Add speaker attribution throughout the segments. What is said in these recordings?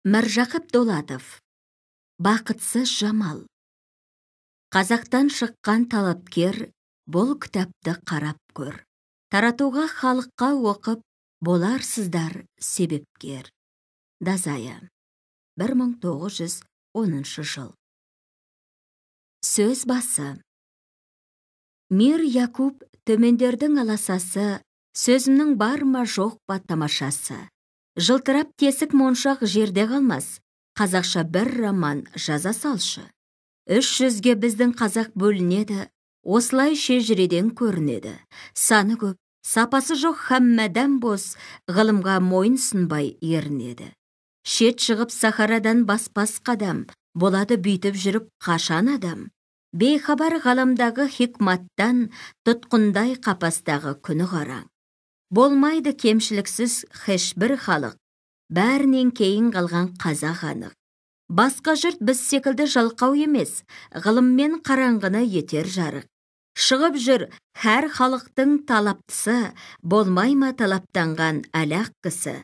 Speaker 1: Міржақып Дулатов. Бақытсыз Жамал. Қазақтан шыққан талапкер, бұл кітапты қарап көр. Таратуға халыққа оқып, боларсыздар себепкер. Дазая. 1910 жыл. Сөз басы. Мир Якуб төмендердің аласасы, сөзімнің бар ма жоқ па тамашасы. Жылтырап тесік моншақ жерде қалмас, қазақша бір роман жаза салшы. 300-ге біздің қазақ бөлінеді, осылай шежіреден көрінеді. Саны көп, сапасы жоқ хаммадан бос, ғылымға мойын сұнбай ерінеді. Шет шығып сахарадан баспас қадам, болады бүйтіп жүріп қашан адам. Бейхабар ғаламдағы хикматтан, тұтқындай қапастағы күні қараң. Болмайды кемшіліксіз хешбір халық, бәрінен кейін қалған қазақ анық. Басқа жұрт біз секілді жалқау емес, ғылыммен қараңғыны етер жарық. Шығып жүр әр халықтың талаптысы, болмай ма талаптанған әлақ кісі.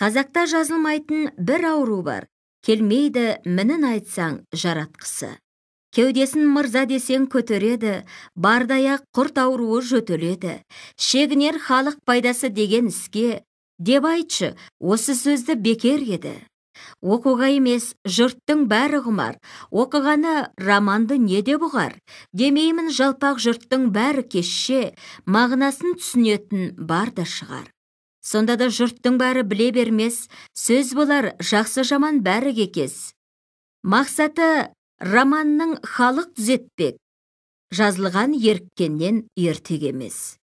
Speaker 1: Қазақта жазылмайтын бір ауру бар, келмейді мінін айтсаң жаратқысы. Кеудесін мырза десең көтереді, бардаяқ құрт ауруы жөтеледі. Шегінер халық пайдасы деген іске, деп айтшы, осы сөзді бекер еді. Оқуға емес, жұрттың бәрі құмар, оқығаны романды не деп ұғар? Демеймін жалпақ жұрттың бәрі кешше, мағынасын түсінетін бар да шығар. Сонда да жұрттың бәрі біле бермес, сөз болар жақсы жаман бәрі кекес. Мақсаты романның халық түзетпек, жазылған еріккеннен ертек емес.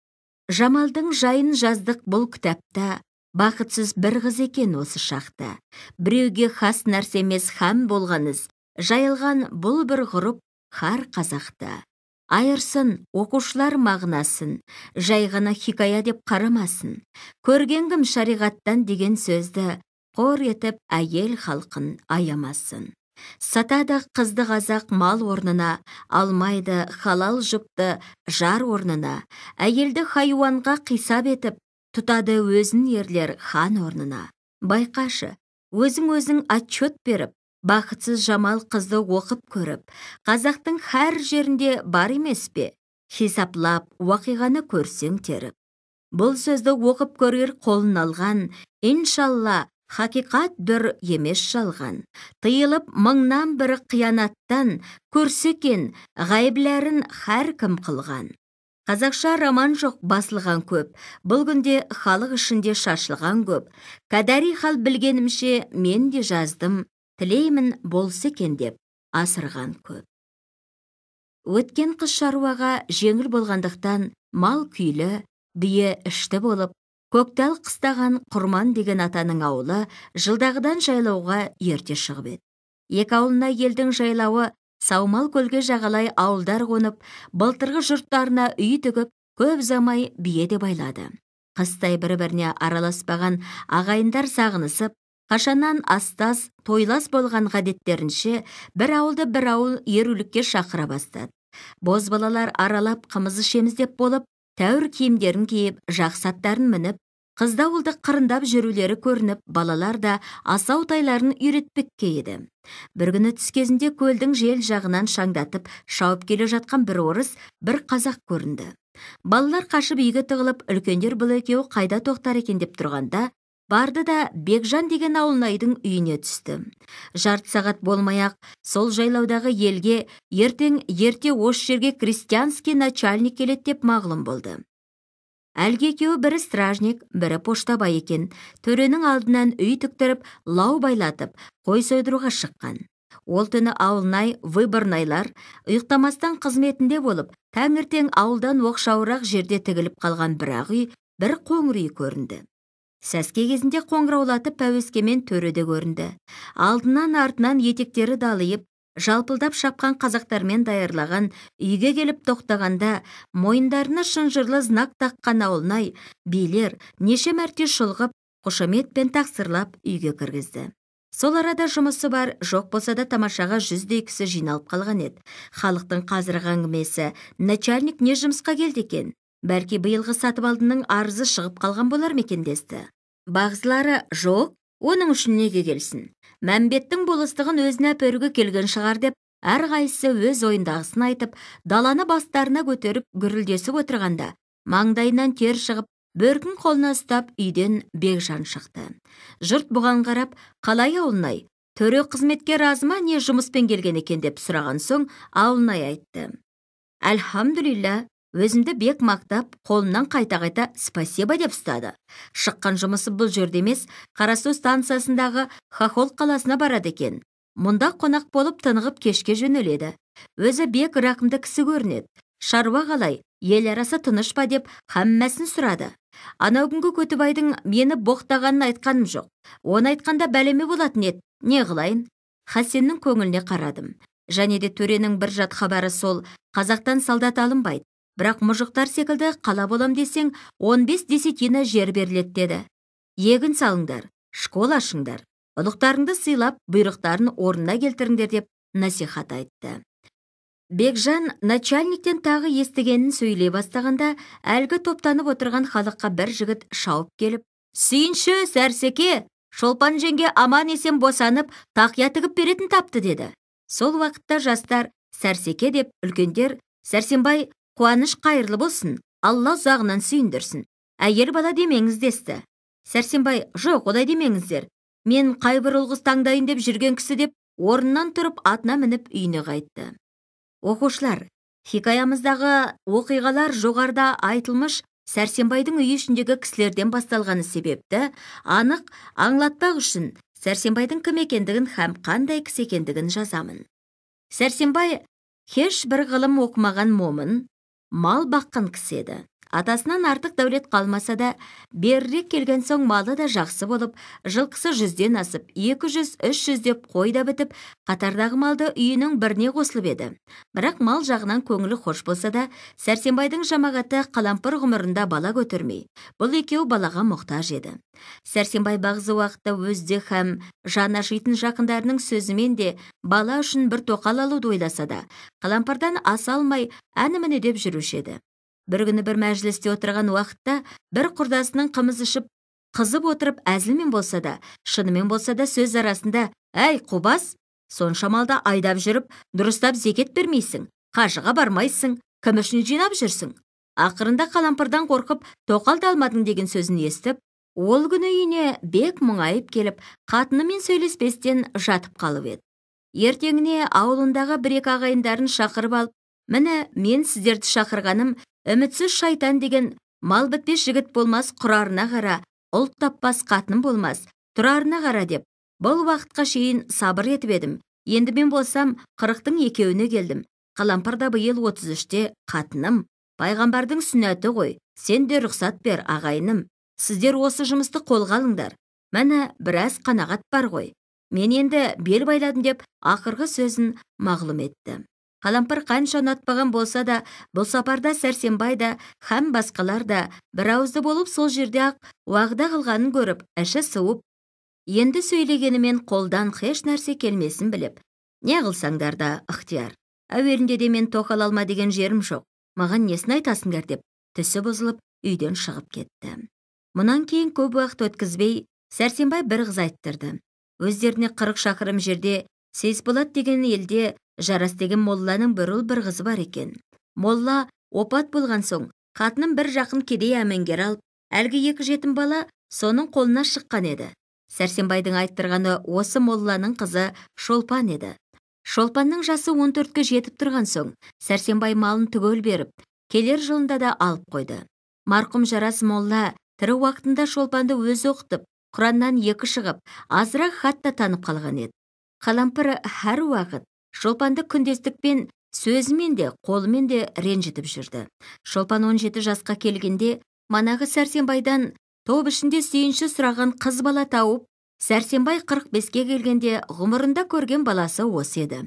Speaker 1: Жамалдың жайын жаздық бұл кітапта, бақытсыз бір қыз екен осы шақта. Біреуге хас нәрсе емес хам болғаныз, жайылған бұл бір ғұрып хар қазақта. Айырсын оқушылар мағынасын, жай ғана хикая деп қарамасын. Көрген кім шариғаттан деген сөзді, қор етіп әйел халқын аямасын. Сатады қызды қазақ мал орнына, алмайды халал жұпты жар орнына, әйелді хайуанға қисап етіп, тұтады өзін ерлер хан орнына. Байқашы, өзің-өзің отчет беріп, бақытсыз Жамал қызды оқып көріп, қазақтың әр жерінде бар емес пе, хисаплап уақиғаны көрсең теріп. Бұл сөзді оқып көрер қолын алған, иншалла, хақиқат бір емес жалған. Тыйылып мыңнан бір қиянаттан, көрсекен ғайыбләрін хәр кім қылған. Қазақша роман жоқ басылған көп, бұл күнде халық ішінде шашылған көп. Кәдәри хал білгенімше мен де жаздым, тілеймін болса екен деп асырған көп. Өткен қыс шаруаға жеңіл болғандықтан мал күйлі, бие ішті болып, көктал қыстаған Құрман деген атаның ауылы жылдағыдан жайлауға ерте шығып еді. Екі ауылына елдің жайлауы саумал көлге жағалай ауылдар қонып, былтырғы жұрттарына үй тігіп, көп ұзамай бие де байлады. Қыстай бір-біріне араласпаған ағайындар сағынысып, қашаннан астас, тойлас болған ғадеттерінше бір ауылды бір ауыл ерулікке шақыра бастады. Боз балалар аралап қымыз ішеміз деп болып, тәуір киімдерін киіп, жақсы аттарын мініп, қызды ауылды қырындап жүрулері көрініп, балалар да асау тайларын үйретпекке еді. Бір күні түс кезінде көлдің жел жағынан шаңдатып, шауып келе жатқан бір орыс, бір қазақ көрінді. Балалар қашып үйге тығылып, үлкендер бұл екеуі қайда тоқтар екен деп тұрғанда, барды да Бекжан деген ауылнайдың үйіне түсті. Жарты сағат болмай-ақ, сол жайлаудағы елге ертең ерте осы жерге крестьянский начальник келеді деп мағлұм болды. Әлгі екеуі бірі стражник, бірі поштабай екен. Төренің алдынан үй тіктіріп, лау байлатып, қой сойдыруға шыққан. Ол түні ауылнай, выборнайлар ұйықтамастан қызметінде болып, таңертең ауылдан оқшауырақ жерде тігіліп қалған бір ақ үй, бір қоңыр үй көрінді. Сәске кезінде қоңыраулатып пәуескемен төреде көрінді. Алдынан артынан етектері далиып, жалпылдап шапқан қазақтармен даярлаған үйге келіп тоқтағанда, мойындарына шынжырлы знак таққан ауылнай билер неше мәрте шұлғып, қошаметпен тақсырлап үйге кіргізді. Сол арада жұмысы бар, жоқ болса да тамашаға 100-дей кісі жиналып қалған еді. Халықтың қазіргі әңгімесі, начальник не жұмысқа келді екен? Бәлки биылғы сатып алдының арызы шығып қалған болар ма екен десті. Бағзылары жоқ, оның үшін неге келсін? Мәмбеттің болыстығын өзіне әперуге келген шығар деп, әрқайсысы өз ойындағысын айтып, даланы бастарына көтеріп гүрілдесіп отырғанда, маңдайынан тер шығып, бөркін қолына ұстап үйден Бекжан шықты. Жұрт бұған қарап, қалай ауылнай, төре қызметке разы ма, не жұмыспен келген екен деп сұраған соң, ауылнай айтты. Әлхамдулилля, өзімді бек мақтап, қолымнан қайта-қайта спасибо деп ұстады. Шыққан жұмысы бұл жерде емес, Қарасу станциясындағы Хохол қаласына барады екен. Мұнда қонақ болып тынығып кешке жөнеледі. Өзі бек рақымды кісі көрінеді. Шаруа қалай, ел арасы тыныш па деп хаммасын сұрады. Анау күнгі Көтібайдың мені боқтағанын айтқаным жоқ. Оны айтқанда бәлеме болатын еді, не қылайын? Хасеннің көңіліне қарадым. Және де төренің бір жат хабары сол, қазақтан солдат алынбайды. Бірақ мұжықтар секілді қала болам десең, 15 десятина жер беріледі деді. Егін салыңдар, школа ашыңдар, ұлықтарыңды сыйлап, бұйрықтарын орнына келтіріңдер деп насихат айтты. Бекжан начальниктен тағы естігенін сөйлей бастағанда, әлгі топтанып отырған халыққа бір жігіт шауып келіп, «Сүйінші, Сәрсеке, Шолпан жеңге аман есен босанып, тақия тігіп беретін тапты» деді. Сол уақытта жастар Сәрсеке деп, үлкендер Сәрсенбай, қуаныш қайырлы болсын, Алла ұзағынан сүйіндірсін, әйел бала демеңіз десті. Сәрсенбай, жоқ, олай демеңіздер, мен қай бір ұл қыз таңдайын деп жүрген кісі деп, орнынан тұрып атына мініп үйіне қайтты. Оқушылар, хикаямыздағы оқиғалар жоғарыда айтылмыш Сәрсенбайдың үйі ішіндегі кісілерден басталғаны себепті, анық аңлатпақ үшін Сәрсенбайдың кім екендігін һәм қандай кісі екендігін жазамын. Сәрсенбай һеш бір ғылым оқымаған момын, мал баққан кісі еді. Атасынан артық дәулет қалмаса да, берірек келген соң малы да жақсы болып, жылқысы 100-ден асып, 200-300 деп қой да бітіп, қатардағы малды үйінің біріне қосылып еді. Бірақ мал жағынан көңілі хош болса да, Сәрсенбайдың жамағаты қалампыр ғұмырында бала көтермей, бұл екеуі балаға мұқтаж еді. Сәрсенбай бағзы уақытта өзде һәм жаны ашитын жақындарының сөзімен де бала үшін бір тоқал алуды ойласа да, қалампырдан аса алмай әні-міне деп жүруші еді. Бір күні бір мәжілісте отырған уақытта бір құрдасының қымыз ішіп, қызып отырып әзілмен болса да, шынымен болса да сөз арасында, «Әй, қубас, сонша малды айдап жүріп, дұрыстап зекет бермейсің, қажыға бармайсың, кім үшін жинап жүрсің?» Ақырында қалампырдан қорқып, тоқал да алмадың деген сөзін естіп, ол күні үйіне бек мұңайып келіп, қатынымен сөйлеспестен жатып қалып еді. Ертеңіне ауылындағы бір-екі ағайындарын шақырып алып, «Міне, мен сіздерді шақырғаным, үмітсіз шайтан деген мал бітпес жігіт болмас, құрарына қара, ұлт таппас қатын болмас, тұрарына қара деп, бұл уақытқа шейін сабыр етіп едім. Енді мен болсам 40-тың екеуіне келдім. Қалампыр да биыл 33-те қатыным. Пайғамбардың сүннәті ғой, сен де рұқсат бер, ағайыным. Сіздер осы жұмысты қолға алыңдар. Міне, біраз қанағат бар ғой. Мен енді бел байладым деп ақырғы сөзін мағлұм етті. Қалампыр қанша ұнатпаған болса да, бұл сапарда Сәрсенбай да, һәм басқалар да бір ауызды болып сол жерде ақ уағда қылғанын көріп, іші суып, енді сөйлегенімен қолдан һеш нәрсе келмесін біліп, не қылсаңдар да ықтияр. Әуелінде де мен тоқал алма деген жерім жоқ, маған несін айтасыңдар деп, түсі бұзылып үйден шығып кетті. Мұнан кейін көп уақыт өткізбей, Сәрсенбай бір қыз айттырды. Өздеріне 40 шақырым жерде Сейсболат деген елде Жарас деген молланың бір ұл бір қызы бар екен. Молла опат болған соң, қатынын бір жақын кедей әмеңгер алып, әлгі екі жетім бала соның қолына шыққан еді. Сәрсенбайдың айттырғаны осы молланың қызы Шолпан еді. Шолпанның жасы 14-ке жетіп тұрған соң, Сәрсенбай малын түгел беріп, келер жылында да алып қойды. Марқұм Жарас молла тірі уақытында Шолпанды өзі оқытып, Құраннан екі шығып, азырақ хат та танып қалған еді. Қалампыр әр уақыт Шолпанды күндестікпен сөзімен де, қолымен де ренжітіп жүрді. Шолпан 17 жасқа келгенде, манағы Сәрсенбайдан топ ішінде сүйінші сұраған қыз бала тауып, Сәрсенбай 45-ке келгенде ғұмырында көрген баласы осы еді.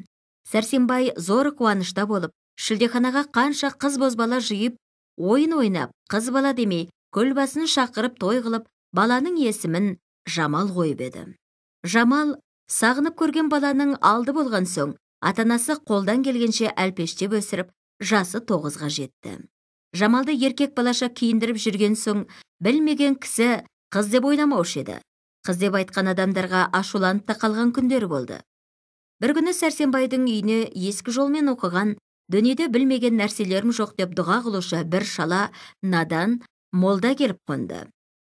Speaker 1: Сәрсенбай зор қуанышта болып, шілдеханаға қанша қыз бозбала жиып, ойын ойнап, қыз бала демей, көл басын шақырып той қылып, баланың есімін Жамал қойып еді. Жамал сағынып көрген баланың алды болған соң, ата-анасы қолдан келгенше әлпештеп өсіріп, жасы 9-ға жетті. Жамалды еркек балаша киіндіріп жүрген соң, білмеген кісі қыз деп ойламаушы еді. Қыз деп айтқан адамдарға ашуланып та қалған күндері болды. Бір күні Сәрсенбайдың үйіне ескі жолмен оқыған, дүниеде білмеген нәрселерім жоқ деп дұға қылушы бір шала надан молда келіп қонды.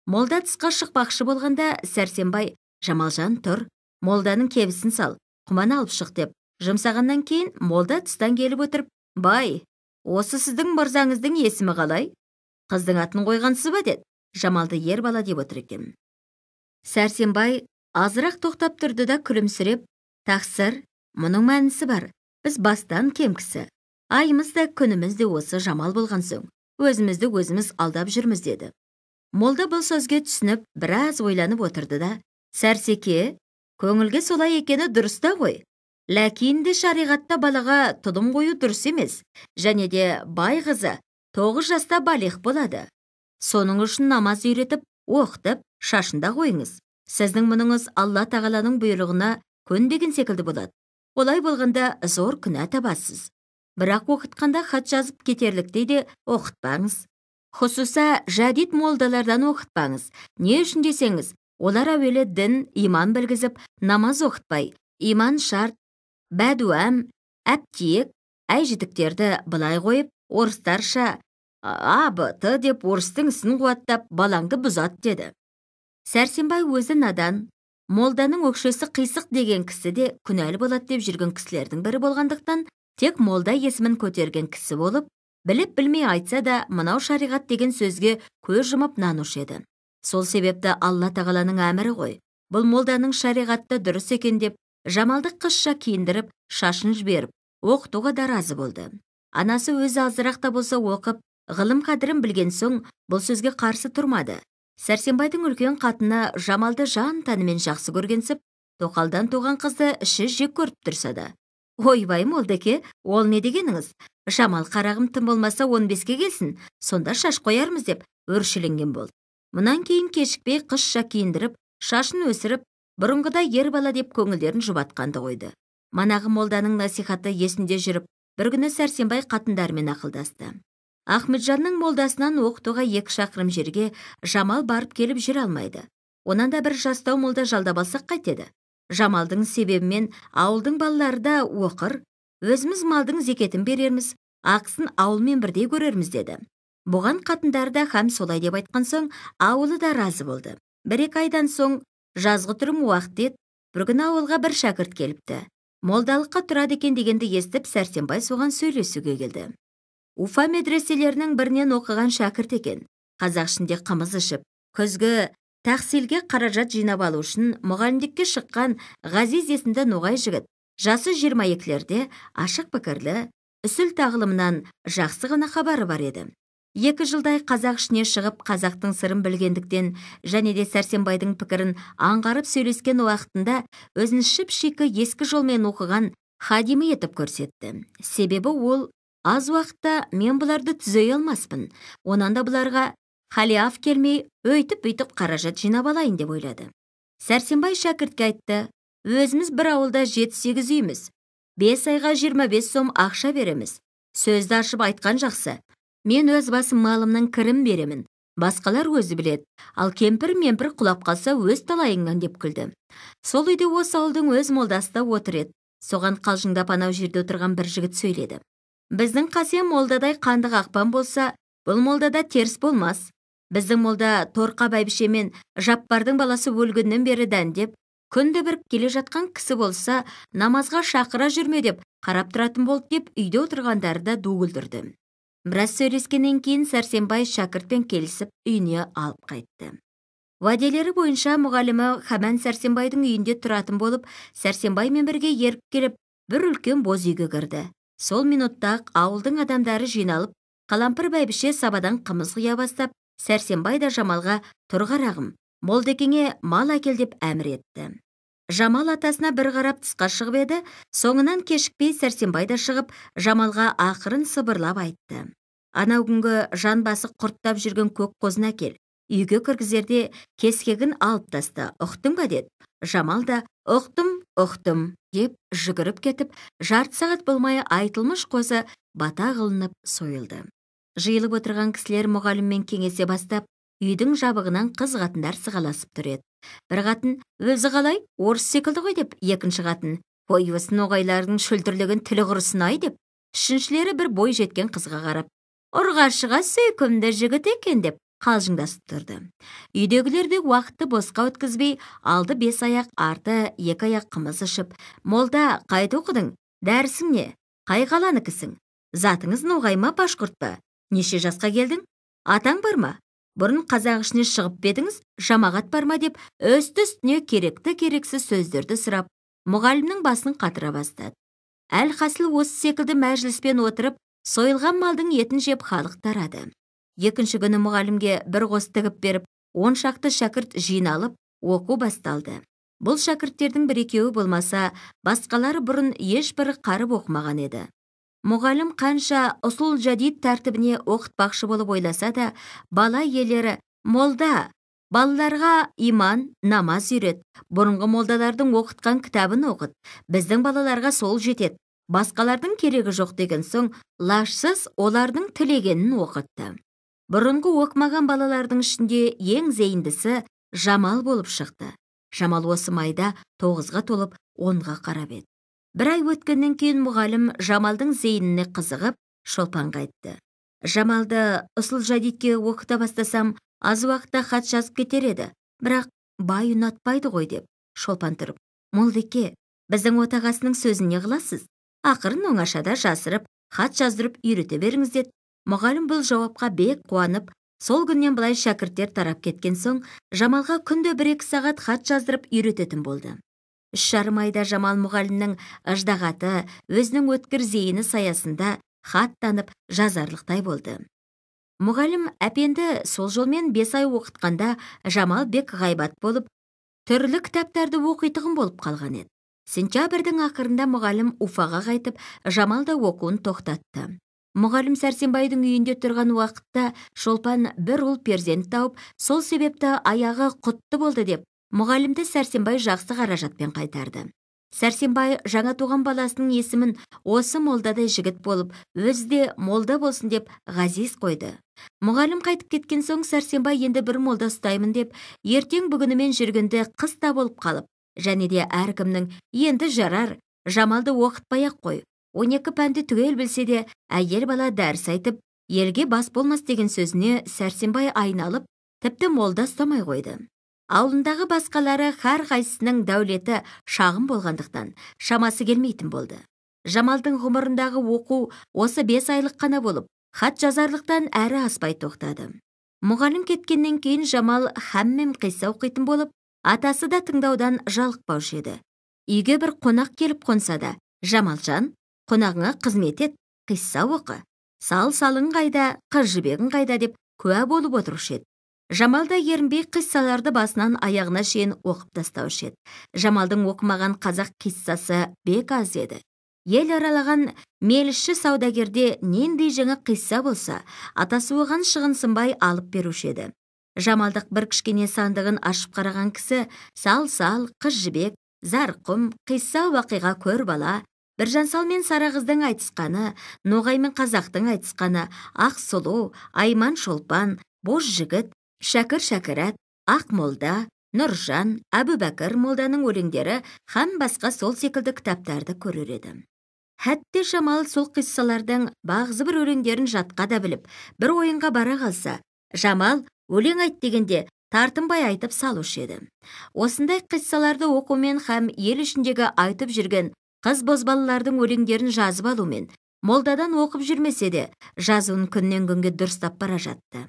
Speaker 1: Молда тысқа шықпақшы болғанда Сәрсенбай: «Жамалжан, тұр, молданың кебісін сал, құман алып шық» деп жұмсағаннан кейін молда тыстан келіп отырып: «Бай, осы сіздің мырзаңыздың есімі қалай? Қыздың атын қойғансыз ба?» деді. Жамалды ер бала деп отыр екен. Сәрсенбай азырақ тоқтап тұрды да күлімсіреп: «Тақсыр, мұның мәнісі бар. Біз бастан кем кісі. Айымыз да күніміз де осы Жамал болған соң, өзімізді өзіміз алдап жүрміз» деді. Молда бұл сөзге түсініп, біраз ойланып отырды да: «Сәрсеке, көңілге солай екені дұрыс та ғой. Ләкин де шариғатта балаға тұдым қою дұрыс емес. Және де бай қызы 9 жаста балиғ болады. Соның үшін намаз үйретіп, оқытып, шашында қойыңыз. Сіздің мұныңыз Алла тағаланың бұйрығына көнбеген секілді болады. Олай болғанда зор күнә табасыз. Бірақ оқытқанда хат жазып кетерліктей де оқытпаңыз. Хұсуса жадид молдалардан оқытпаңыз. Не үшін десеңіз, олар әуелі дін, иман білгізіп, намаз оқытпай, иман шарт, бәдуәм, әптиек, әй-жітіктерді былай қойып, орыстарша А, Б, Т деп орыстың ісін қуаттап, балаңды бұзады» деді. Сәрсенбай өзі надан, молданың өкшесі қисық деген кісі де күнәлі болады деп жүрген кісілердің бірі болғандықтан, тек молда есімін көтерген кісі болып, біліп білмей айтса да мынау шариғат деген сөзге көз жұмып нанушы еді. Сол себепті Алла тағаланың әмірі ғой, бұл молданың шариғатты дұрыс екен деп, Жамалды қызша киіндіріп, шашын жіберіп, оқытуға да разы болды. Анасы өзі азырақ та болса оқып, ғылым қадірін білген соң бұл сөзге қарсы тұрмады. Сәрсенбайдың үлкен қатыны Жамалды жан тәнімен жақсы көргенсіп, тоқалдан туған қызды іші жек көріп тұрса да: «Ойбай, молдеке, ол не дегеніңіз? Жамал қарағым тым болмаса 15-ке келсін, сонда шаш қоярмыз» деп өршеленген болды. Мұнан кейін кешікпей қызша киіндіріп, шашын өсіріп, бұрынғыдай ер бала деп көңілдерін жұбатқанды қойды. Манағы молданың насихаты есінде жүріп, бір күні Сәрсенбай қатындарымен ақылдасты. Ахметжанның молдасынан оқытуға 2 шақырым жерге Жамал барып келіп жүре алмайды. Онан да бір жастау молда жалдап алсақ қайтеді. Жамалдың себебімен ауылдың балалары да оқыр, өзіміз малдың зекетін берерміз, ақысын ауылмен бірдей көрерміз деді. Бұған қатындары да һәм солай деп айтқан соң, ауылы да разы болды. 1-2 айдан соң жазғы түрім уақыт ет, бір күні ауылға бір шәкірт келіпті. Молдалыққа тұрады екен дегенді естіп, Сәрсенбай соған сөйлесуге келді. Уфа медреселерінің бірінен оқыған шәкірт екен. Қазақ ішінде қымыз ішіп, күзгі тақсилге қаражат жинап алу үшін мұғалімдікке шыққан Ғазиз есімді ноғай жігіт, жасы 22-лерде, ашық пікірлі, үсіл тағылымынан жақсы ғана хабары бар еді. 2 жылдай қазақ ішіне шығып, қазақтың сырын білгендіктен және де Сәрсенбайдың пікірін аңғарып сөйлескен уақытында өзін шіп-шикі ескі жолмен оқыған хадимі етіп көрсетті. Себебі ол аз уақытта мен бұларды түзей алмаспын, онан да бұларға халиаф келмей, өйтіп-бүйтіп қаражат жинап алайын деп ойлады. Сәрсенбай шәкіртке айтты: «Өзіміз бір ауылда 7-8 үйміз, 5 айға 25 сом ақша береміз. Сөзді ашып айтқан жақсы. Мен өз басым малымның кірім беремін, басқалар өзі біледі, ал кемпір-мемпір құлап қалса өз талайыңнан» деп күлді. Сол үйде осы ауылдың өз молдасы да отыр еді. Соған қалжыңдап анау жерде отырған бір жігіт сөйледі: «Біздің Қасен молдадай қанды қақпан болса, бұл молдада теріс болмас. Біздің молда Торқа бәйбіше мен Жаппардың баласы өлгеннен бері дәндеп, күнде бір келе жатқан кісі болса, намазға шақыра жүрме деп қарап тұратын болды» деп үйде отырғандары да ду күлдірді. Біраз сөйлескеннен кейін Сәрсенбай шәкіртпен келісіп үйіне алып қайтты. Уәделері бойынша мұғалімі Хаман Сәрсенбайдың үйінде тұратын болып, Сәрсенбаймен бірге еріп келіп, бір үлкен боз үйге кірді. Сол минутта ауылдың адамдары жиналып, Қалампыр бәйбіше сабадан қымыз құя бастап, Сәрсенбай да Жамалға: «Тұр қарағым, молдекеңе мал әкел» деп әмір етті. Жамал атасына бір қарап тысқа шығып еді, соңынан кешікпей Сәрсенбай да шығып, Жамалға ақырын сыбырлап айтты: «Анау күнгі жан басы құрттап жүрген көк қозыны әкел, үйге кіргізерде кескегін алып таста, ұқтың ба?» деді. Жамал да: «Ұқтым, ұқтым» деп жүгіріп кетіп, жарты сағат болмай айтылмыш қозы бата қылынып сойылды. Жиылып отырған кісілер мұғаліммен кеңесе бастап, үйдің жабығынан қыз қатындар сығаласып тұр еді. Бір қатын, өзі қалай, орыс секілді ғой деп, екінші қатын, ой, осы ноғайлардың шүлдірлеген тілі құрысын ай деп, үшіншілері бір бой жеткен қызға қарап, ұрғашыға сүйкімді жігіт екен деп қалжыңдасып тұрды. Үйдегілер де уақытты босқа өткізбей, алды 5 аяқ, арты 2 аяқ қымыз ішіп, молда, қайда оқыдың? Дәрісің не? Қай қаланыкісің? Затыңыз ноғай ма, башқұрт па? Неше жасқа келдің? Атаң бар ма? Бұрын қазақ ішіне шығып па едіңіз, жамағат бар ма деп үсті-үстіне керекті-керексіз сөздерді сұрап, мұғалімнің басын қатыра бастады. Әлхасыл осы секілді мәжіліспен отырып, сойылған малдың етін жеп халық тарады. Екінші күні мұғалімге бір қос тігіп беріп, 10 шақты шәкірт жиналып, оқу басталды. Бұл шәкірттердің бір-екеуі болмаса, басқалары бұрын ешбір қарып оқымаған еді. Мұғалім қанша ұсул жадид тәртібіне оқытпақшы болып ойласа да, бала иелері молда, балаларға иман, намаз үйрет, бұрынғы молдалардың оқытқан кітабын оқыт, біздің балаларға сол жетеді, басқалардың керегі жоқ деген соң, лажсыз олардың тілегенін оқытты. Бұрынғы оқымаған балалардың ішінде ең зейіндісі Жамал болып шықты. Жамал осы майда 9-ға толып 10-ға қарап еді. Бір ай өткеннен кейін мұғалім Жамалдың зейініне қызығып, Шолпанға айтты. Жамалды ұсул жадидке оқыта бастасам, аз уақытта хат жазып кетер еді, бірақ бай ұнатпайды ғой деп. Шолпан тұрып, молдеке, біздің отағасының сөзін не қыласыз? Ақырын оңашада жасырып, хат жаздырып үйрете беріңіз деді. Мұғалім бұл жауапқа бек қуанып, сол күннен былай шәкірттер тарап кеткен соң, Жамалға күнде 1-2 сағат хат жаздырып үйрететін болды. 3,5 айда Жамал мұғалімнің ыждағаты, өзінің өткір зейіні саясында хат танып жазарлықтай болды. Мұғалім әпенді сол жолмен 5 ай оқытқанда Жамал бек ғайбат болып, түрлі кітаптарды оқитұғын болып қалған еді. Сентябрьдің ақырында мұғалім Уфаға қайтып, Жамал да оқуын тоқтатты. Мұғалім Сәрсенбайдың үйінде тұрған уақытта Шолпан бір ұл перзент тауып, сол себепті аяғы құтты болды деп, мұғалімді Сәрсенбай жақсы қаражатпен қайтарды. Сәрсенбай жаңа туған баласының есімін осы молдадай жігіт болып, өзі де молда болсын деп Ғазиз қойды. Мұғалім қайтып кеткен соң Сәрсенбай енді бір молда ұстаймын деп, ертең бүгінімен жүргенде қыс та болып қалып, және де әркімнің енді жарар, Жамалды оқытпай-ақ қой, 12 пәнді түгел білсе де, әйел бала дәріс айтып, елге бас болмас деген сөзіне Сәрсенбай айналып, тіпті молда ұстамай қойды. Ауылындағы басқалары әр қайсысының дәулеті шағын болғандықтан шамасы келмейтін болды. Жамалдың ғұмырындағы оқу осы 5 айлық қана болып, хат жазарлықтан әрі аспай тоқтады. Мұғалім кеткеннен кейін Жамал хаммем қисса оқитын болып, атасы да тыңдаудан жалықпаушы еді. Үйге бір қонақ келіп қонса да, Жамалжан, қонағыңа қызмет ет, қисса оқы, сал-салың қайда, қыз жібегің қайда деп куә болып отырушы еді. Жамал да ерінбей қиссаларды басынан аяғына шейін оқып тастаушы еді. Жамалдың оқымаған қазақ қиссасы бек аз еді. Ел аралаған мелішші саудагерде нендей жаңа қисса болса, атасы оған шығынсынбай алып беруші еді. Жамалдық бір кішкене сандығын ашып қараған кісі сал-сал, қыз жібек, зарқұм, қисса уақиға көр бала, Біржан мен Сара қыздың айтысқаны, Ноғай мен қазақтың айтысқаны, Ақ сұлу, Айман Шолпан, Боз жігіт, Шәкір Шәкірат, Ақ молда, Нұржан, Әбубәкір молданың өлеңдері һәм басқа сол секілді кітаптарды көрер еді. Хәтте Жамал сол қиссалардың бағзы бір өлеңдерін жатқа да біліп, бір ойынға бара қалса, Жамал өлең айт дегенде тартынбай айтып салушы еді. Осындай қиссаларды оқумен һәм ел ішіндегі айтып жүрген қыз бозбалалардың өлеңдерін жазып алумен, молдадан оқып жүрмесе де, жазуын күннен күнге дұрыстап бара жатты.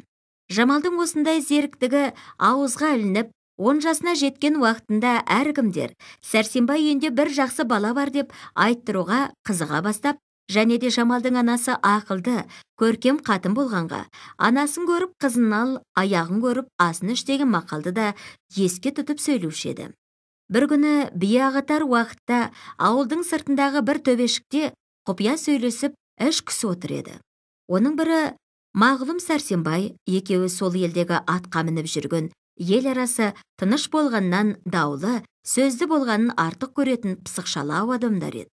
Speaker 1: Жамалдың осындай зеріктігі ауызға ілініп, 10 жасына жеткен уақытында әркімдер Сәрсенбай үйінде бір жақсы бала бар деп айттыруға қызыға бастап, және де Жамалдың анасы ақылды, көркем қатын болғанға, анасын көріп қызын ал, аяғын көріп асын іш деген мақалды да еске тұтып сөйлеуші еді. Бір күні бие ағытар уақытта ауылдың сыртындағы бір төбешікте құпия сөйлесіп үш кісі отыр еді. Оның бірі Мағлұм Сәрсенбай, екеуі сол елдегі атқа мініп жүрген, ел арасы тыныш болғаннан даулы, сөзді болғанын артық көретін пысықшалау адамдар еді.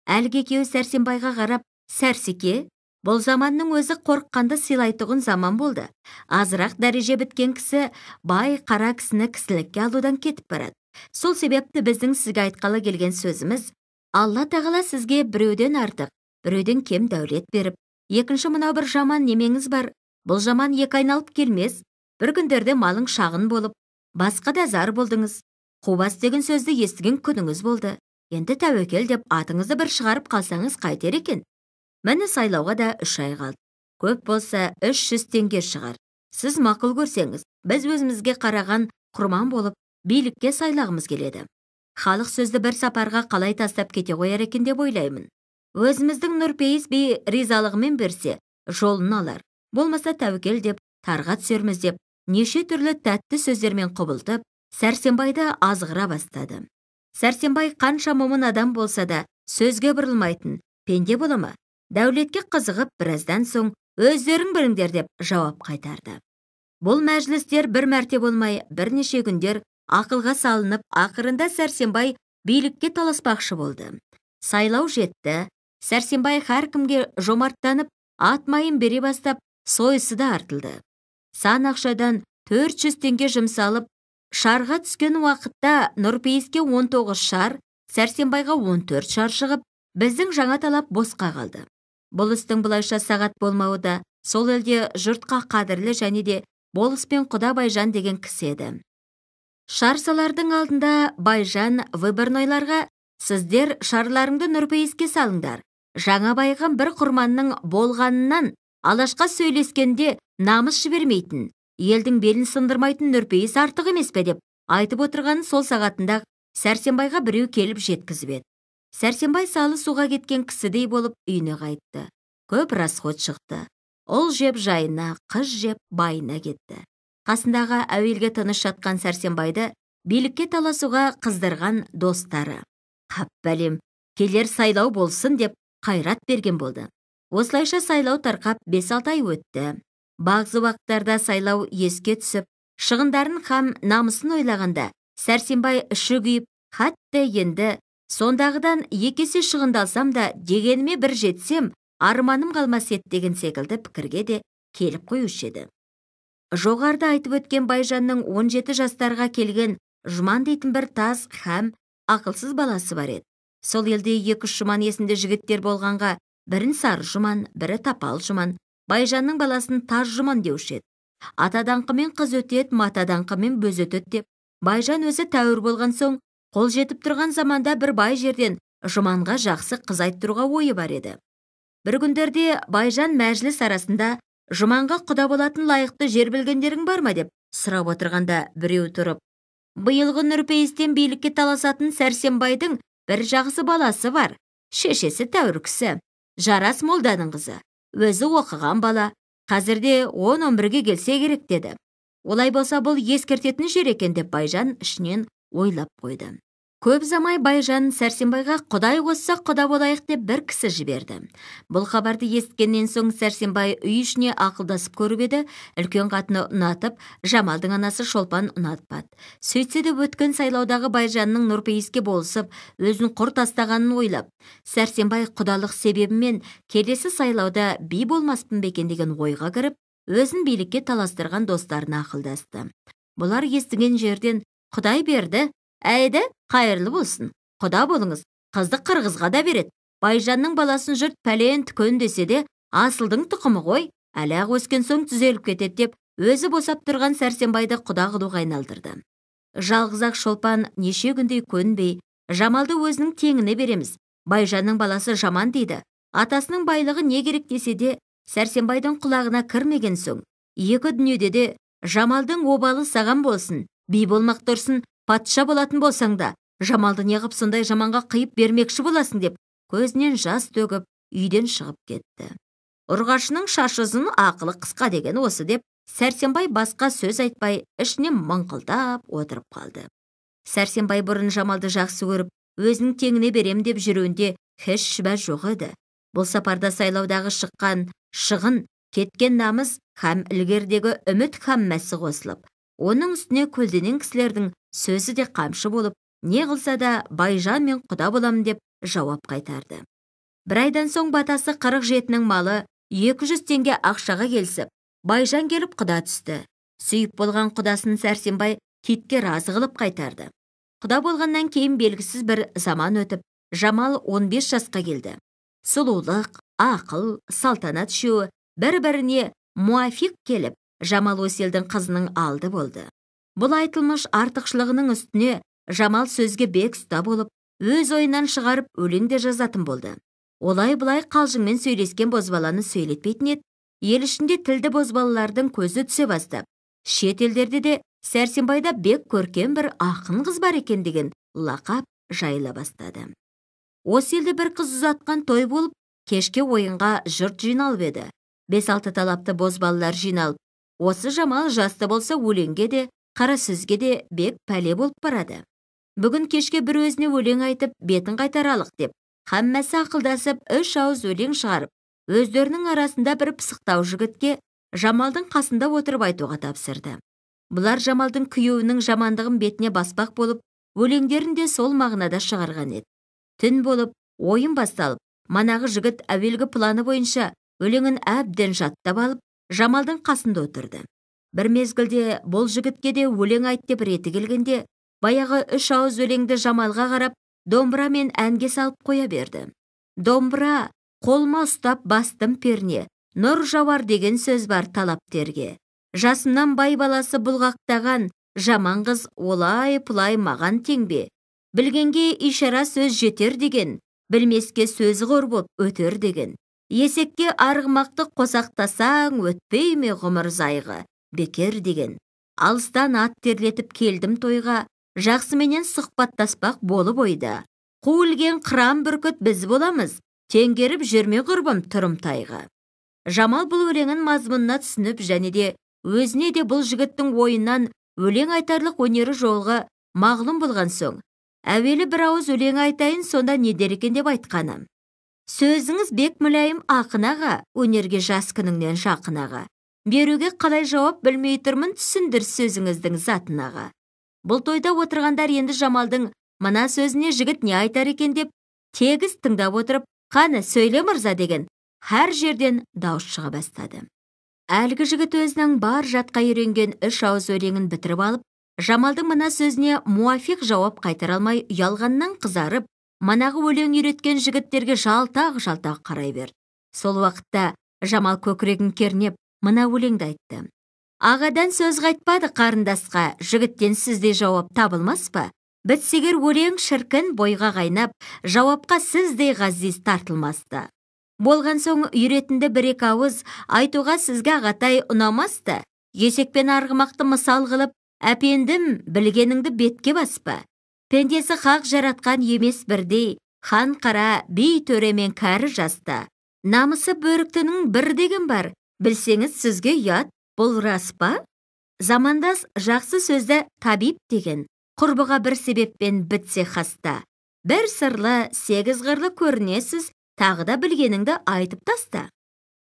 Speaker 1: Әлгі екеуі Сәрсенбайға қарап, Сәрсеке, Бұл заманның өзі қорыққанды сыйлайтұғын заман болды. Азырақ дәреже біткен кісі бай қара кісіні кісілікке алудан кетіп барады. Сол себепті біздің сізге айтқалы келген сөзіміз, Алла тағала сізге біреуден артық, біреуден кем дәулет беріп, екінші мынау бір жаман немеңіз бар, бұл жаман екі айналып келмес, бір күндерде малың шағын болып, басқа да зар болдыңыз. Қубас деген сөзді естіген күніңіз болды. Енді тәуекел деп атыңызды бір шығарып қалсаңыз қайтер екен? Міне сайлауға да 3 ай қалды. Көп болса 300 теңге шығар. Сіз мақұл көрсеңіз, біз өзімізге қараған құрман болып, билікке сайлағымыз келеді. Халық сөзді бір сапарға қалай тастап кете қояр екен деп ойлаймын. Өзіміздің Нұрпейіс би ризалығымен берсе, жолын алар. Болмаса тәуекел деп, тарға түсерміз деп, неше түрлі тәтті сөздермен құбылтып, Сәрсенбайды азғыра бастады. Сәрсенбай қанша момын адам болса да, сөзге бұрылмайтын пенде бола ма? Дәулетке қызығып, біраздан соң өздерің біліңдер деп жауап қайтарды. Бұл мәжілістер бір мәрте болмай, бірнеше күндер ақылға салынып, ақырында Сәрсенбай билікке таласпақшы болды. Сайлау жетті. Сәрсенбай әркімге жомарттанып, ат майын бере бастап, сойысы да артылды. Сан ақшадан 400 теңге жұмсалып, шарға түскен уақытта Нұрпейіске 19 шар, Сәрсенбайға 14 шар шығып, біздің жаңа талап босқа қалды. Бұл істің бұлайша сағат болмауы да сол елде жұртқа қадірлі және де болыс пен құда Байжан деген кісі еді. Шар салардың алдында Байжан выборнойларға: «Сіздер шарларыңды Нұрпейіске салыңдар. Жаңа байыған бір құрманның болғанынан алашқа сөйлескенде намыс жібермейтін, елдің белін сындырмайтын Нұрпейіс артық емес пе?» деп айтып отырғанын сол сағатында Сәрсенбайға біреу келіп жеткізіп еді. Сәрсенбай салы суға кеткен кісідей болып үйіне қайтты. Көп расход шықты. Ұл жеп жайына, қыз жеп байына кетті. Қасындағы әуелге тыныш жатқан Сәрсенбайды билікке таласуға қыздырған достары: «Қап бәлем, келер сайлау болсын» деп қайрат берген болды. Осылайша сайлау тарқап 5-6 ай өтті. Бағзы уақыттарда сайлау еске түсіп, шығындарын һәм намысын ойлағанда Сәрсенбай іші күйіп, хатта енді сондағыдан 2 есе шығындалсам да дегеніме бір жетсем, арманым қалмас еді деген секілді пікірге де келіп қоюшы еді. Жоғарыда айтып өткен Байжанның 17 жастарға келген Жұман дейтін бір таз һәм ақылсыз баласы бар еді. Сол елде 2-3 Жұман есімді жігіттер болғанға бірін сары Жұман, бірі тапал Жұман, Байжанның баласын таз Жұман деуші еді. Ата даңқымен қыз өтеді, мата даңқымен бөз өтеді деп Байжан өзі тәуір болған соң, қол жетіп тұрған заманда бір бай жерден Жұманға жақсы қыз айттыруға ойы бар еді. Бір күндерде Байжан мәжіліс арасында Жұманға құда болатын лайықты жер білгендерің бар ма деп сұрап отырғанда біреу тұрып, «Биылғы Нұрпейістен билікке таласатын Сәрсенбайдың бір жақсы баласы бар, шешесі тәуір кісі, Жарас молданың қызы, өзі оқыған бала, қазірде 10-11-ге келсе керек» деді. Олай болса бұл ескертетін жер екен деп Байжан ішінен ойлап қойды. Көп ұзамай Байжан Сәрсенбайға құдай қосса құда болайық деп бір кісі жіберді. Бұл хабарды есіткеннен соң Сәрсенбай үй ішіне ақылдасып көріп еді, үлкен қатыны ұнатып, Жамалдың анасы Шолпан ұнатпады. Сөйтсе де өткен сайлаудағы Байжанның Нұрпейіске болысып, өзін құр тастағанын ойлап, Сәрсенбай құдалық себебімен келесі сайлауда би болмаспын ба екен деген ойға кіріп, өзін билікке таластырған достарына ақылдасты. Бұлар естіген жерден «Құдай берді, әйді, қайырлы болсын, құда болыңыз, қызды қырғызға да береді. Байжанның баласын жұрт пәлен түкен десе де, асылдың тұқымы ғой, әлі-ақ өскен соң түзеліп кетеді» деп өзі босап тұрған Сәрсенбайды құда қылуға айналдырды. Жалғыз-ақ Шолпан неше күндей көнбей, «Жамалды өзінің теңіне береміз, Байжанның баласы жаман дейді, атасының байлығы не керек» десе де, Сәрсенбайдың құлағына кірмеген соң, екі дүниеде де «Жамалдың обалы саған болсын, би болмақ тұрсын, патша болатын болсаң да, Жамалды неғып сондай жаманға қиып бермекші боласың» деп көзінен жас төгіп үйден шығып кетті. Ұрғашының шашы ұзын, ақылы қысқа деген осы деп Сәрсенбай басқа сөз айтпай ішінен мыңқылдап отырып қалды. Сәрсенбай бұрын Жамалды жақсы көріп, өзінің теңіне берем деп жүруінде еш шүбә жоқ еді. Бұл сапарда сайлаудағы шыққан шығын, кеткен намыс һәм ілгердегі үміт һәммәсі қосылып, оның үстіне көлденең кісілердің сөзі де қамшы болып, не қылса да Байжан мен құда болам деп жауап қайтарды. Бір айдан соң батасы 47-нің малы 200 теңге ақшаға келісіп, Байжан келіп құда түсті. Сүйіп болған құдасын Сәрсенбай китке разы қылып қайтарды. Құда болғаннан кейін белгісіз бір заман өтіп, Жамал 15 жасқа келді. Сұлулық, ақыл, салтанат үшеуі бір-біріне муафиқ келіп, Жамал осы елдің қызының алды болды. Бұл айтылмыш артықшылығының үстіне Жамал сөзге бек ұста болып, өз ойынан шығарып өлең де жазатын болды. Олай-былай қалжыңмен сөйлескен бозбаланы сөйлетпейтін еді. Ел ішінде тілді бозбалалардың көзі түсе бастап, шет елдерде де Сәрсенбайда бек көркем бір ақын қыз бар екен деген лақап жайыла бастады. Осы елде бір қыз ұзатқан той болып, кешке ойынға жұрт жиналып еді. 5-6 талапты бозбалалар жиналып, осы Жамал жасты болса өлеңге де, қара сөзге де бек пәле болып барады. Бүгін кешке бір өзіне өлең айтып, бетін қайтаралық деп, хаммасы ақылдасып, 3 ауыз өлең шығарып, өздерінің арасында бір пысықтау жігітке Жамалдың қасында отырып айтуға тапсырды. Бұлар Жамалдың күйеуінің жамандығын бетіне баспақ болып, өлеңдерін де сол мағынада шығарған еді. Түн болып, ойын басталып, манағы жігіт әуелгі планы бойынша өлеңін әбден жаттап алып, Жамалдың қасында отырды. Бір мезгілде бұл жігітке де өлең айт деп реті келгенде, баяғы 3 ауыз өлеңді Жамалға қарап, домбыра мен әнге салып қоя берді. Домбыра, қолма ұстап бастым перне, нұр жауар деген сөз бар талаптерге. Жасымнан бай баласы бұлғақтаған, жаман қыз олай-пұлай маған теңбе. Білгенге ишара сөз жетер деген, білмеске сөзі қор боп өтер деген. Есекке арғымақты қосақтасаң, өтпей ме ғұмыр зайғы, бекер деген. Алыстан ат терлетіп келдім тойға, жақсыменен сұхбаттаспақ болып ойда. Қу ілген қыран бүркіт біз боламыз, теңгеріп жүрме құрбым тұрымтайға. Жамал бұл өлеңін мазмұнына түсініп, және де өзіне де бұл жігіттің ойынан өлең айтарлық өнері жоғы мағлұм болған соң, әуелі бір ауыз өлең айтайын, сонда не дер екен деп айтқаны. Сөзіңіз бек мүләйім ақын аға, өнерге жас күніңнен жақын аға. Беруге қалай жауап білмей тұрмын, түсіндір сөзіңіздің затын аға. Бұл тойда отырғандар енді Жамалдың мына сөзіне жігіт не айтар екен деп тегіс тыңдап отырып, қаны сөйле мырза деген әр жерден дауыс шыға бастады. Әлгі жігіт өзінің бар жатқа үйренген 3 ауыз өлеңін бітіріп алып, Жамалдың мына сөзіне муафиқ жауап қайтара алмай ұялғаннан қызарып, манағы өлең үйреткен жігіттерге жалтақ-жалтақ қарай берді. Сол уақытта Жамал көкірегін кернеп, мына өлеңді айтты. Ағадан сөз қайтпады қарындасқа, жігіттен сіздей жауап табылмас па? Бітсегер өлең шіркін бойға қайнап, жауапқа сіздей ғазиз тартылмасты. Болған соң үйретінді бір-екі ауыз айтуға сізге ағатай ұнамасты. Есекпен арғымақты мысал қылып, әпендім, білгеніңді бетке баспа. Пендесі хақ жаратқан емес бірдей, хан қара, би төре мен кәрі жаста. Намысы бөріктінің бір деген бар, білсеңіз сізге ұят, бұл рас па? Замандас жақсы сөзді табип деген, құрбыға бір себеппен бітсе хаста. Бір сырлы, 8 қырлы көрінесіз, тағы да білгеніңді айтып таста.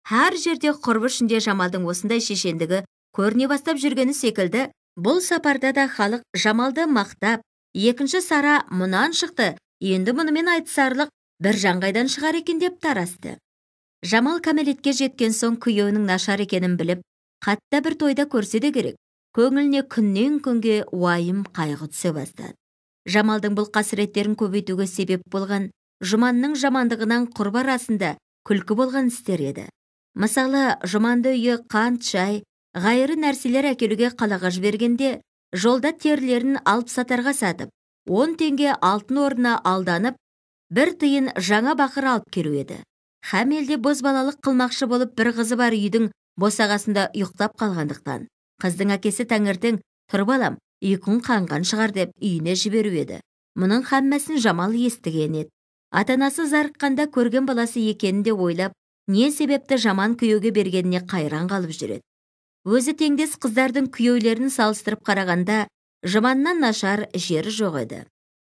Speaker 1: Әр жерде құрбы ішінде Жамалдың осындай шешендігі көріне бастап жүргені секілді, бұл сапарда да халық Жамалды мақтап, екінші Сара мұнан шықты, енді мұнымен айтысарлық бір жаңғайдан шығар екен деп тарасты. Жамал кәмелетке жеткен соң күйеуінің нашар екенін біліп, қатта бір тойда көрсе де керек, көңіліне күннен күнге уайым қайғы түсе бастады. Жамалдың бұл қасіреттерін көбейтуге себеп болған Жұманның жамандығынан құрбы арасында күлкі болған істер еді. Мысалы, Жұманды үйі қант, шай, ғайры нәрселер әкелуге қалаға жібергенде, жолда терілерін алып сатарға сатып, 10 теңге алтын орнына алданып, бір тиын жаңа бақыр алып келу еді. Хәм елде бозбалалық қылмақшы болып бір қызы бар үйдің босағасында ұйықтап қалғандықтан, қыздың әкесі таңертең тұр балам, ұйқың қанған шығар деп үйіне жіберу еді. Мұның хаммасын Жамал естіген еді. Ата-анасы зарыққанда көрген баласы екенін де ойлап, не себепті жаман күйеуге бергеніне қайран қалып жүреді. Өзі теңдес қыздардың күйеулерін салыстырып қарағанда, Жұманнан нашар жері жоқ еді.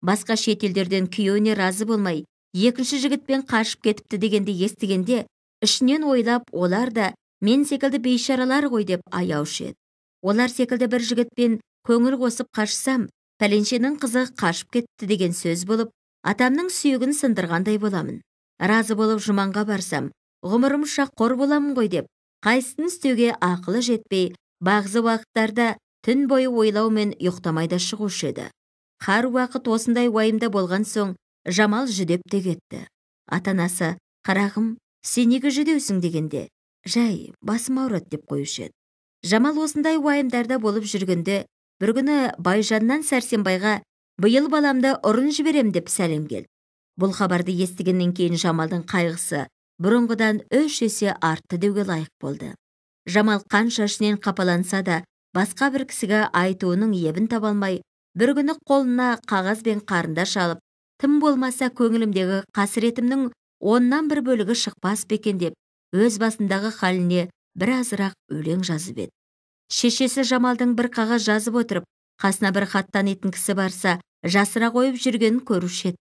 Speaker 1: Басқа шет елдерден күйеуіне разы болмай, екінші жігітпен қашып кетіпті дегенді естігенде, ішінен ойлап, олар да мен секілді бейшаралар ғой деп аяушы еді. Олар секілді бір жігітпен көңіл қосып қашсам, пәленшенің қызы қашып кетті деген сөз болып, атамның сүйегін сындырғандай боламын. Разы болып Жұманға барсам, Ғұмырымша қор боламын ғой деп, қайсысын істеуге ақылы жетпей, бағзы уақыттарда түн бойы ойлаумен ұйықтамай да шығушы еді. Хар уақыт осындай уайымда болған соң, Жамал жүдеп те кетті. Ата-анасы, қарағым, сен неге жүдеусің дегенде, жай, басым ауырады деп қоюшы еді. Жамал осындай уайымдарда болып жүргенде, бір күні Байжаннан Сәрсенбайға биыл баламды ұрын жіберем деп сәлем келді. Бұл хабарды естігеннен кейін Жамалдың қайғысы бұрынғыдан 3 есе артты деуге лайық болды. Жамал қанша ішінен қапаланса да, басқа бір кісіге айтуының ебін таба алмай, бір күні қолына қағаз бен қарындаш алып, тым болмаса көңілімдегі қасіретімнің 10-нан бір бөлігі шықпас па екен деп, өз басындағы халіне біразырақ өлең жазып еді. Шешесі Жамалдың бір қағаз жазып отырып, қасына бір хат танитын кісі барса, жасыра қойып жүргенін көруші еді.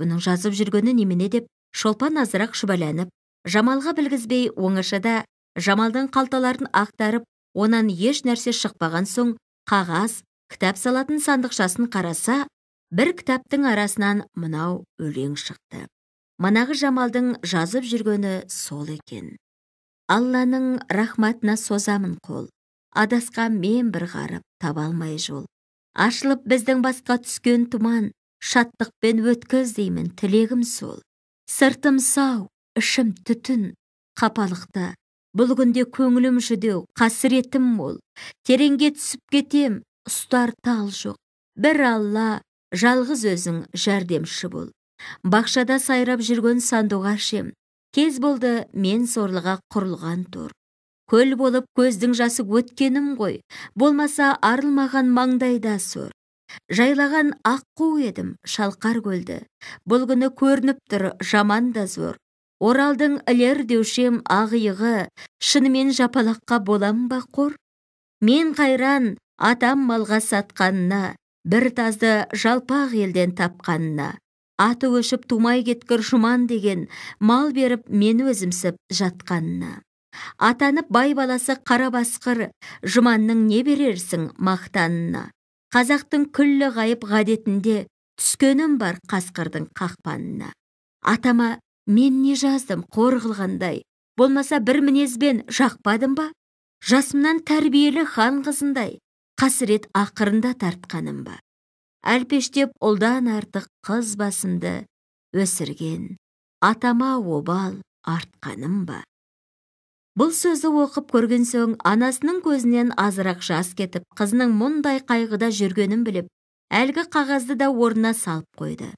Speaker 1: Бұның жазып жүргені немене деп, Шолпан азырақ шүбәләніп, Жамалға білгізбей оңашада Жамалдың қалталарын ақтарып, онан еш нәрсе шықпаған соң, қағаз, кітап салатын сандықшасын қараса, бір кітаптың арасынан мынау өлең шықты. Манағы Жамалдың жазып жүргені сол екен. Алланың рахматына созамын қол, адасқан мен бір ғарып, таба алмай жол. Ашылып біздің басқа түскен тұман, шаттықпен өткіз деймін, тілегім сол. Сыртым сау, ішім түтін, қапалықта, бұл күнде көңілім жүдеу, қасіретім мол. Тереңге түсіп кетем, ұстар тал жоқ. Бір Алла, жалғыз өзің жәрдемші бол. Бақшада сайрап жүрген сандуғаш ем, кез болды мен сорлыға құрылған тор. Көл болып көздің жасы өткенім ғой, болмаса арылмаған маңдайда сор. Жайлаған аққу едім шалқар көлді, бұл күні көрініп тұр жаман да зор. Оралдың ілер деушем ақ иығы, шынымен жапалаққа болам ба қор? Мен қайран атам малға сатқанына, бір тазды жалпақ елден тапқанына. Аты өшіп тумай кеткір Жұман деген, мал беріп мен өзімсіп жатқанына. Атанып бай баласы қара басқыр, Жұманның не берерсің мақтанына. Қазақтың күллі ғайып ғадетінде түскенім бар қасқырдың қақпанына. Атама мен не жаздым қор қылғандай, болмаса бір мінезбен жақпадым ба? Жасымнан тәрбиелі хан қызындай, қасірет ақырында тартқаным ба? Әлпештеп ұлдан артық қыз басымды өсірген, атама обал артқаным ба? Бұл сөзді оқып көрген соң, анасының көзінен азырақ жас кетіп, қызының мұндай қайғыда жүргенін біліп, әлгі қағазды да орнына салып қойды.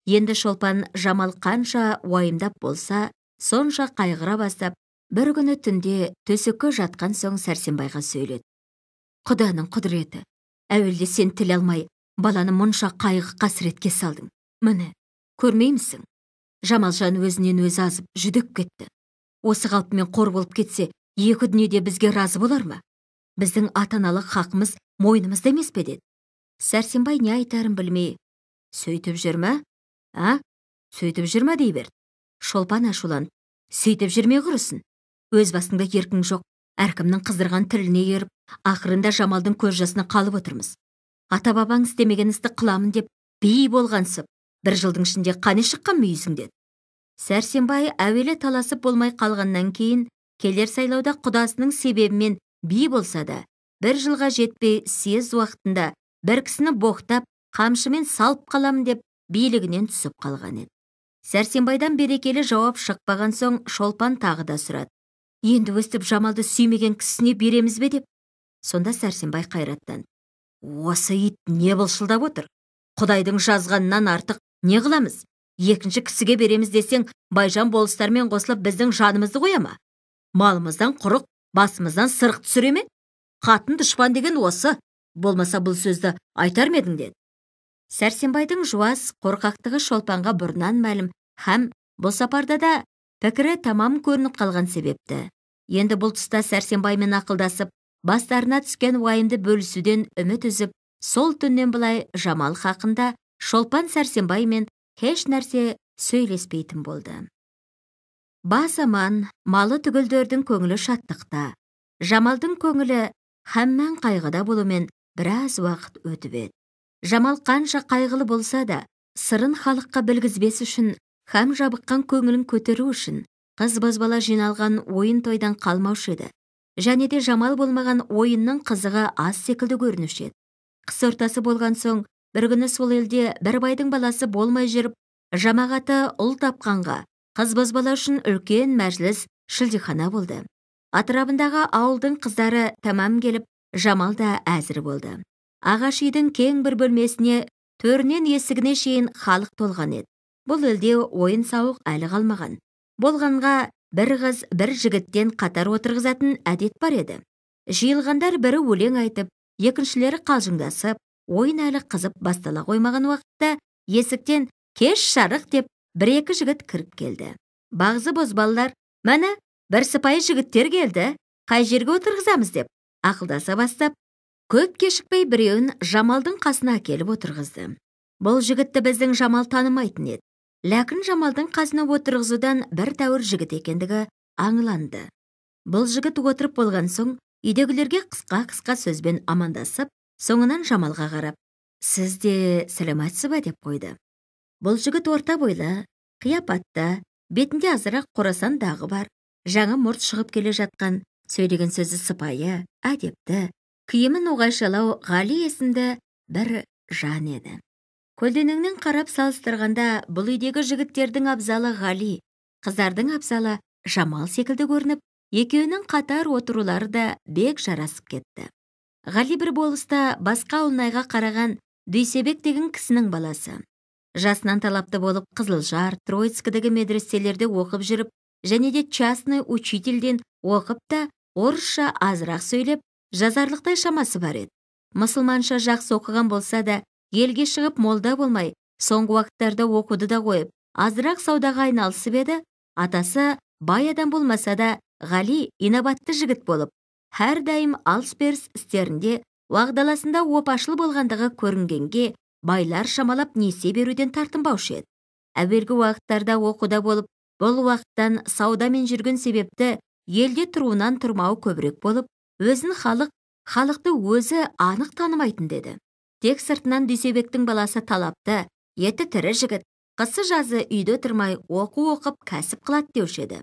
Speaker 1: Енді Шолпан Жамал қанша уайымдап болса, сонша қайғыра бастап, бір күні түнде төсекке жатқан соң Сәрсенбайға сөйледі. Құданың құдіреті, әуелде сен тіл алмай, баланы мұнша қайғы қасіретке салдың. Міне, көрмеймісің? Жамалжан өзінен өзі азып, жүдеп кетті. Осы қалпымен қор болып кетсе, екі дүниеде бізге разы болар ма? Біздің ата-аналық хақымыз мойнымызда емес пе деді. Сәрсенбай не айтарын білмей, сөйтіп жүр ме? А? Сөйтіп жүр ме дей берді. Шолпан ашуланып, сөйтіп жүрме құрысын. Өз басыңда еркің жоқ, әркімнің қыздырған тіліне еріп, ақырында Жамалдың көз жасына қалып отырмыз. Ата-бабаң істемеген істі қыламын деп би болғансып, бір жылдың ішінде қане шыққан мүйізің деді. Сәрсенбай әуелі таласып болмай қалғаннан кейін, келер сайлауда құдасының себебімен би болса да, бір жылға жетпей съезд уақытында бір кісіні боқтап, қамшымен салып қалам деп билігінен түсіп қалған еді. Сәрсенбайдан берекелі жауап шықпаған соң Шолпан тағы да сұрады. Енді өстіп Жамалды сүймеген кісісіне береміз бе деп. Сонда Сәрсенбай қайраттанды. Осы ит не былшылдап отыр? Құдайдың жазғанынан артық не қыламыз? Екінші кісіге береміз десең, Байжан болыстармен қосылып біздің жанымызды қоя ма? Малымыздан құрық, басымыздан сырық түсіре ме? Қатын дұшпан деген осы, болмаса бұл сөзді айтар ма едің деді. Сәрсенбайдың жуас, қорқақтығы Шолпанға бұрыннан мәлім, һәм бұл сапарда да пікірі тамам көрініп қалған себепті. Енді бұл тұста Сәрсенбаймен ақылдасып, бастарына түскен уайымды бөлісуден үміт үзіп, сол түннен былай Жамал хақында Шолпан Сәрсенбаймен еш нәрсе сөйлеспейтін болды. Бас аман, малы түгелдердің көңілі шаттықта. Жамалдың көңілі хәммән қайғыда болумен біраз уақыт өтіп еді. Жамал қанша қайғылы болса да, сырын халыққа білгізбес үшін, хәм жабыққан көңілін көтеру үшін, Қыз бозбала жиналған ойын тойдан қалмаушы еді. Және де Жамал болмаған ойынның қызығы аз секілді көрінуші еді. Қыс ортасы болған соң, бір күні сол елде бір байдың баласы болмай жүріп, жамағаты ұл тапқанға, қыз бозбала үшін үлкен мәжіліс шілдехана болды. Атырабындағы ауылдың қыздары тәмам келіп, Жамал да әзір болды. Ағаш үйдің кең бір бөлмесіне төрінен есігіне шейін халық толған еді. Бұл елде ойын сауық әлі қалмаған. Болғанға бір қыз бір жігіттен қатар отырғызатын әдет бар еді. Жиылғандар бірі өлең айтып, екіншілері қалжыңдасып, ойын әлі қызып бастала қоймаған уақытта есіктен кеш жарық деп бір-екі жігіт кіріп келді. Бағзы бозбалалар, "Міне, бір сыпайы жігіттер келді, қай жерге отырғызамыз?" деп ақылдаса бастап, көп кешікпей біреуін Жамалдың қасына әкеліп отырғызды. Бұл жігітті біздің Жамал танымайтын еді. Ләкін Жамалдың қасына отырғызудан бір тәуір жігіт екендігі аңланды. Бұл жігіт отырып болған соң, үйдегілерге қысқа-қысқа сөзбен амандасып, соңынан Жамалға қарап, "Сіз де сәлеметсіз бе?" деп қойды. Бұл жігіт орта бойлы, қияпатты, бетінде азырақ қорасан дағы бар, жаңа мұрт шығып келе жатқан, сөйлеген сөзі сыпайы, әдепті, киімі ноғайшалау Ғали есімді бір жан еді. Көлденеңнен қарап салыстырғанда, бұл үйдегі жігіттердің абзалы Ғали, қыздардың абзалы Жамал секілді көрініп, екеуінің қатар отырулары да бек жарасып кетті. Ғали бір болыста басқа ауылнайға қараған Дүйсебек деген кісінің баласы. Жасынан талапты болып Қызылжар, Троицкідегі медреселерде оқып жүріп, және де частный учительден оқып та орысша азырақ сөйлеп, жазарлықтай шамасы бар еді. Мұсылманша жақсы оқыған болса да, елге шығып молда болмай, соңғы уақыттарда оқуды да қойып, азырақ саудаға айналысып еді. Атасы бай адам болмаса да, Ғали инабатты жігіт болып, әрдайым алыс-беріс істерінде уағдаласында опашыл болғандығы көрінгенге байлар шамалап несие беруден тартынбаушы еді. Әуелгі уақыттарда оқуда болып, бұл уақыттан саудамен жүрген себепті елде тұруынан тұрмауы көбірек болып, өзін халықты өзі анық танымайтын деді. Тек сыртынан Дүйсебектің баласы талапты, еті тірі жігіт, қысы жазы үйде тұрмай оқу оқып кәсіп қылады деуші еді.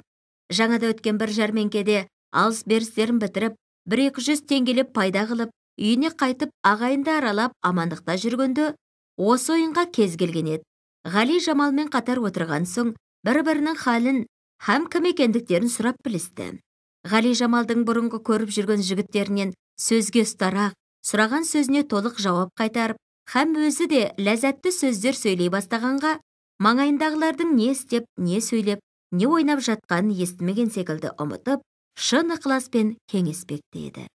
Speaker 1: Жаңада өткен бір жәрмеңкеде алыс-берістерін бітіріп, 1-200 теңгелеп пайда қылып, үйіне қайтып ағайынды аралап амандықта жүргенде осы ойынға кез келген еді. Ғали Жамалмен қатар отырған соң бір-бірінің халін һәм кім екендіктерін сұрап білісті. Ғали Жамалдың бұрынғы көріп жүрген жігіттерінен сөзге ұстарақ, сұраған сөзіне толық жауап қайтарып, һәм өзі де ләззатты сөздер сөйлей бастағанға, маңайындағылардың не істеп, не сөйлеп, не ойнап жатқанын естімеген секілді ұмытып, шын ықыласпен кеңеспекте еді.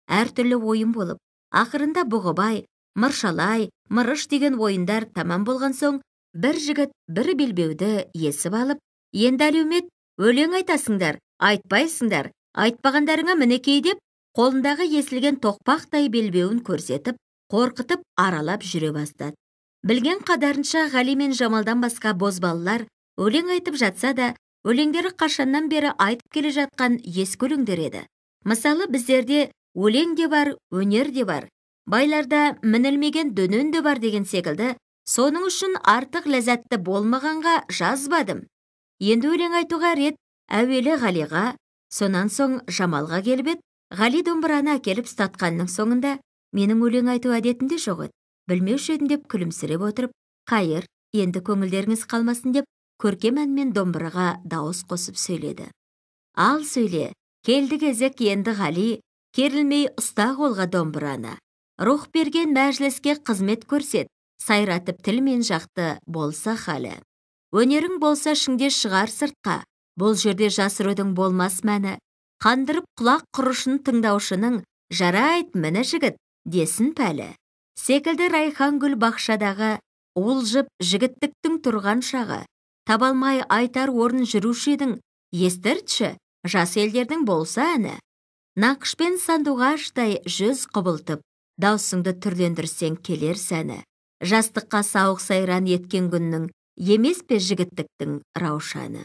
Speaker 1: Әртүрлі ойын болып, ақырында Бұғыбай, Мыршалай, Мырыш деген ойындар тамам болған соң, бір жігіт бір белбеуді есіп алып, "Енді әлеумет, өлең айтасыңдар, айтпайсыңдар, айтпағандарыңа мінекей" деп, қолындағы есілген тоқпақтай белбеуін көрсетіп, қорқытып аралап жүре бастады. Білген қадарынша Ғали мен Жамалдан басқа бозбалалар өлең айтып жатса да, өлеңдері қашаннан бері айтып келе жатқан ескі өлеңдер еді. Мысалы, біздерде өлең де бар, өнер де бар, байларда мінілмеген дөнен де бар деген секілді, соның үшін артық ләззатты болмағанға жазбадым. Енді өлең айтуға рет әуелі Ғалиға, сонан соң Жамалға келіп еді. Ғали домбыраны әкеліп ұстатқанның соңында, "Менің өлең айту әдетімде жоқ еді, білмеуші едім" деп күлімсіреп отырып, "Қайыр, енді көңілдеріңіз қалмасын" деп көркем әнмен домбыраға дауыс қосып сөйледі. Ал сөйле, келді кезек енді Ғали, керілмей ұста қолға домбыраны. Рух берген мәжіліске қызмет көрсет, сайратып тіл мен жақты болса халі. Өнерің болса ішіңде шығар сыртқа, бұл жерде жасырудың болмас мәні. Қандырып құлақ құрышын тыңдаушының, жарайт міні жігіт, десін пәлі. Секілді райхан гүл бақшадағы, уылжып жігіттіктің тұрған шағы. Табалмай айтар орын жүруші едің, естіртші, жас елдердің болса әні. Нақышпен сандуғаштай жүз құбылтып, даусыңды түрлендірсең келер сәні. Жастыққа сауық сайран еткен күннің, емес пе жігіттіктің раушаны.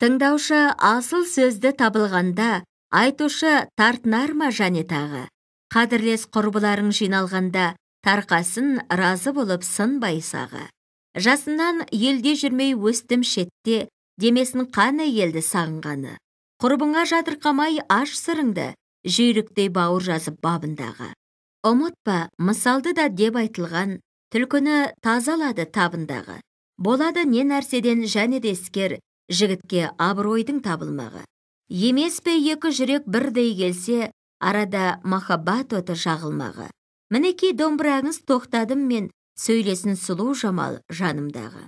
Speaker 1: Тыңдаушы асыл сөзді табылғанда, айтушы тартынар ма және тағы. Қадірлес құрбыларың жиналғанда, тарқасын разы болып сынбай сағы. Жасымнан елде жүрмей өстім шетте, Демесін қаны елді сағынғаны. Құрбыңа жатырқамай аш сырыңды, жүйріктей бауыр жазып бабындағы. Ұмытпа, мысалды да деп айтылған, түлкіні тазалады табындағы. Болады не нәрседен және де іскер, жігітке абыройдың табылмағы. Емес пе екі жүрек бірдей келсе, арада махаббат оты жағылмағы. Мінекей домбыраңыз тоқтадым мен, сөйлесін сұлу Жамал жанымдағы.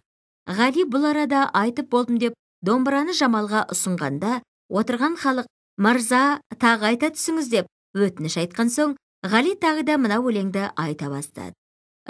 Speaker 1: Ғали бұл арада айтып болдым деп домбыраны Жамалға ұсынғанда, отырған халық «Мырза, тағы айта түсіңіз» деп өтініш айтқан соң, Ғали тағы да мына өлеңді айта бастады.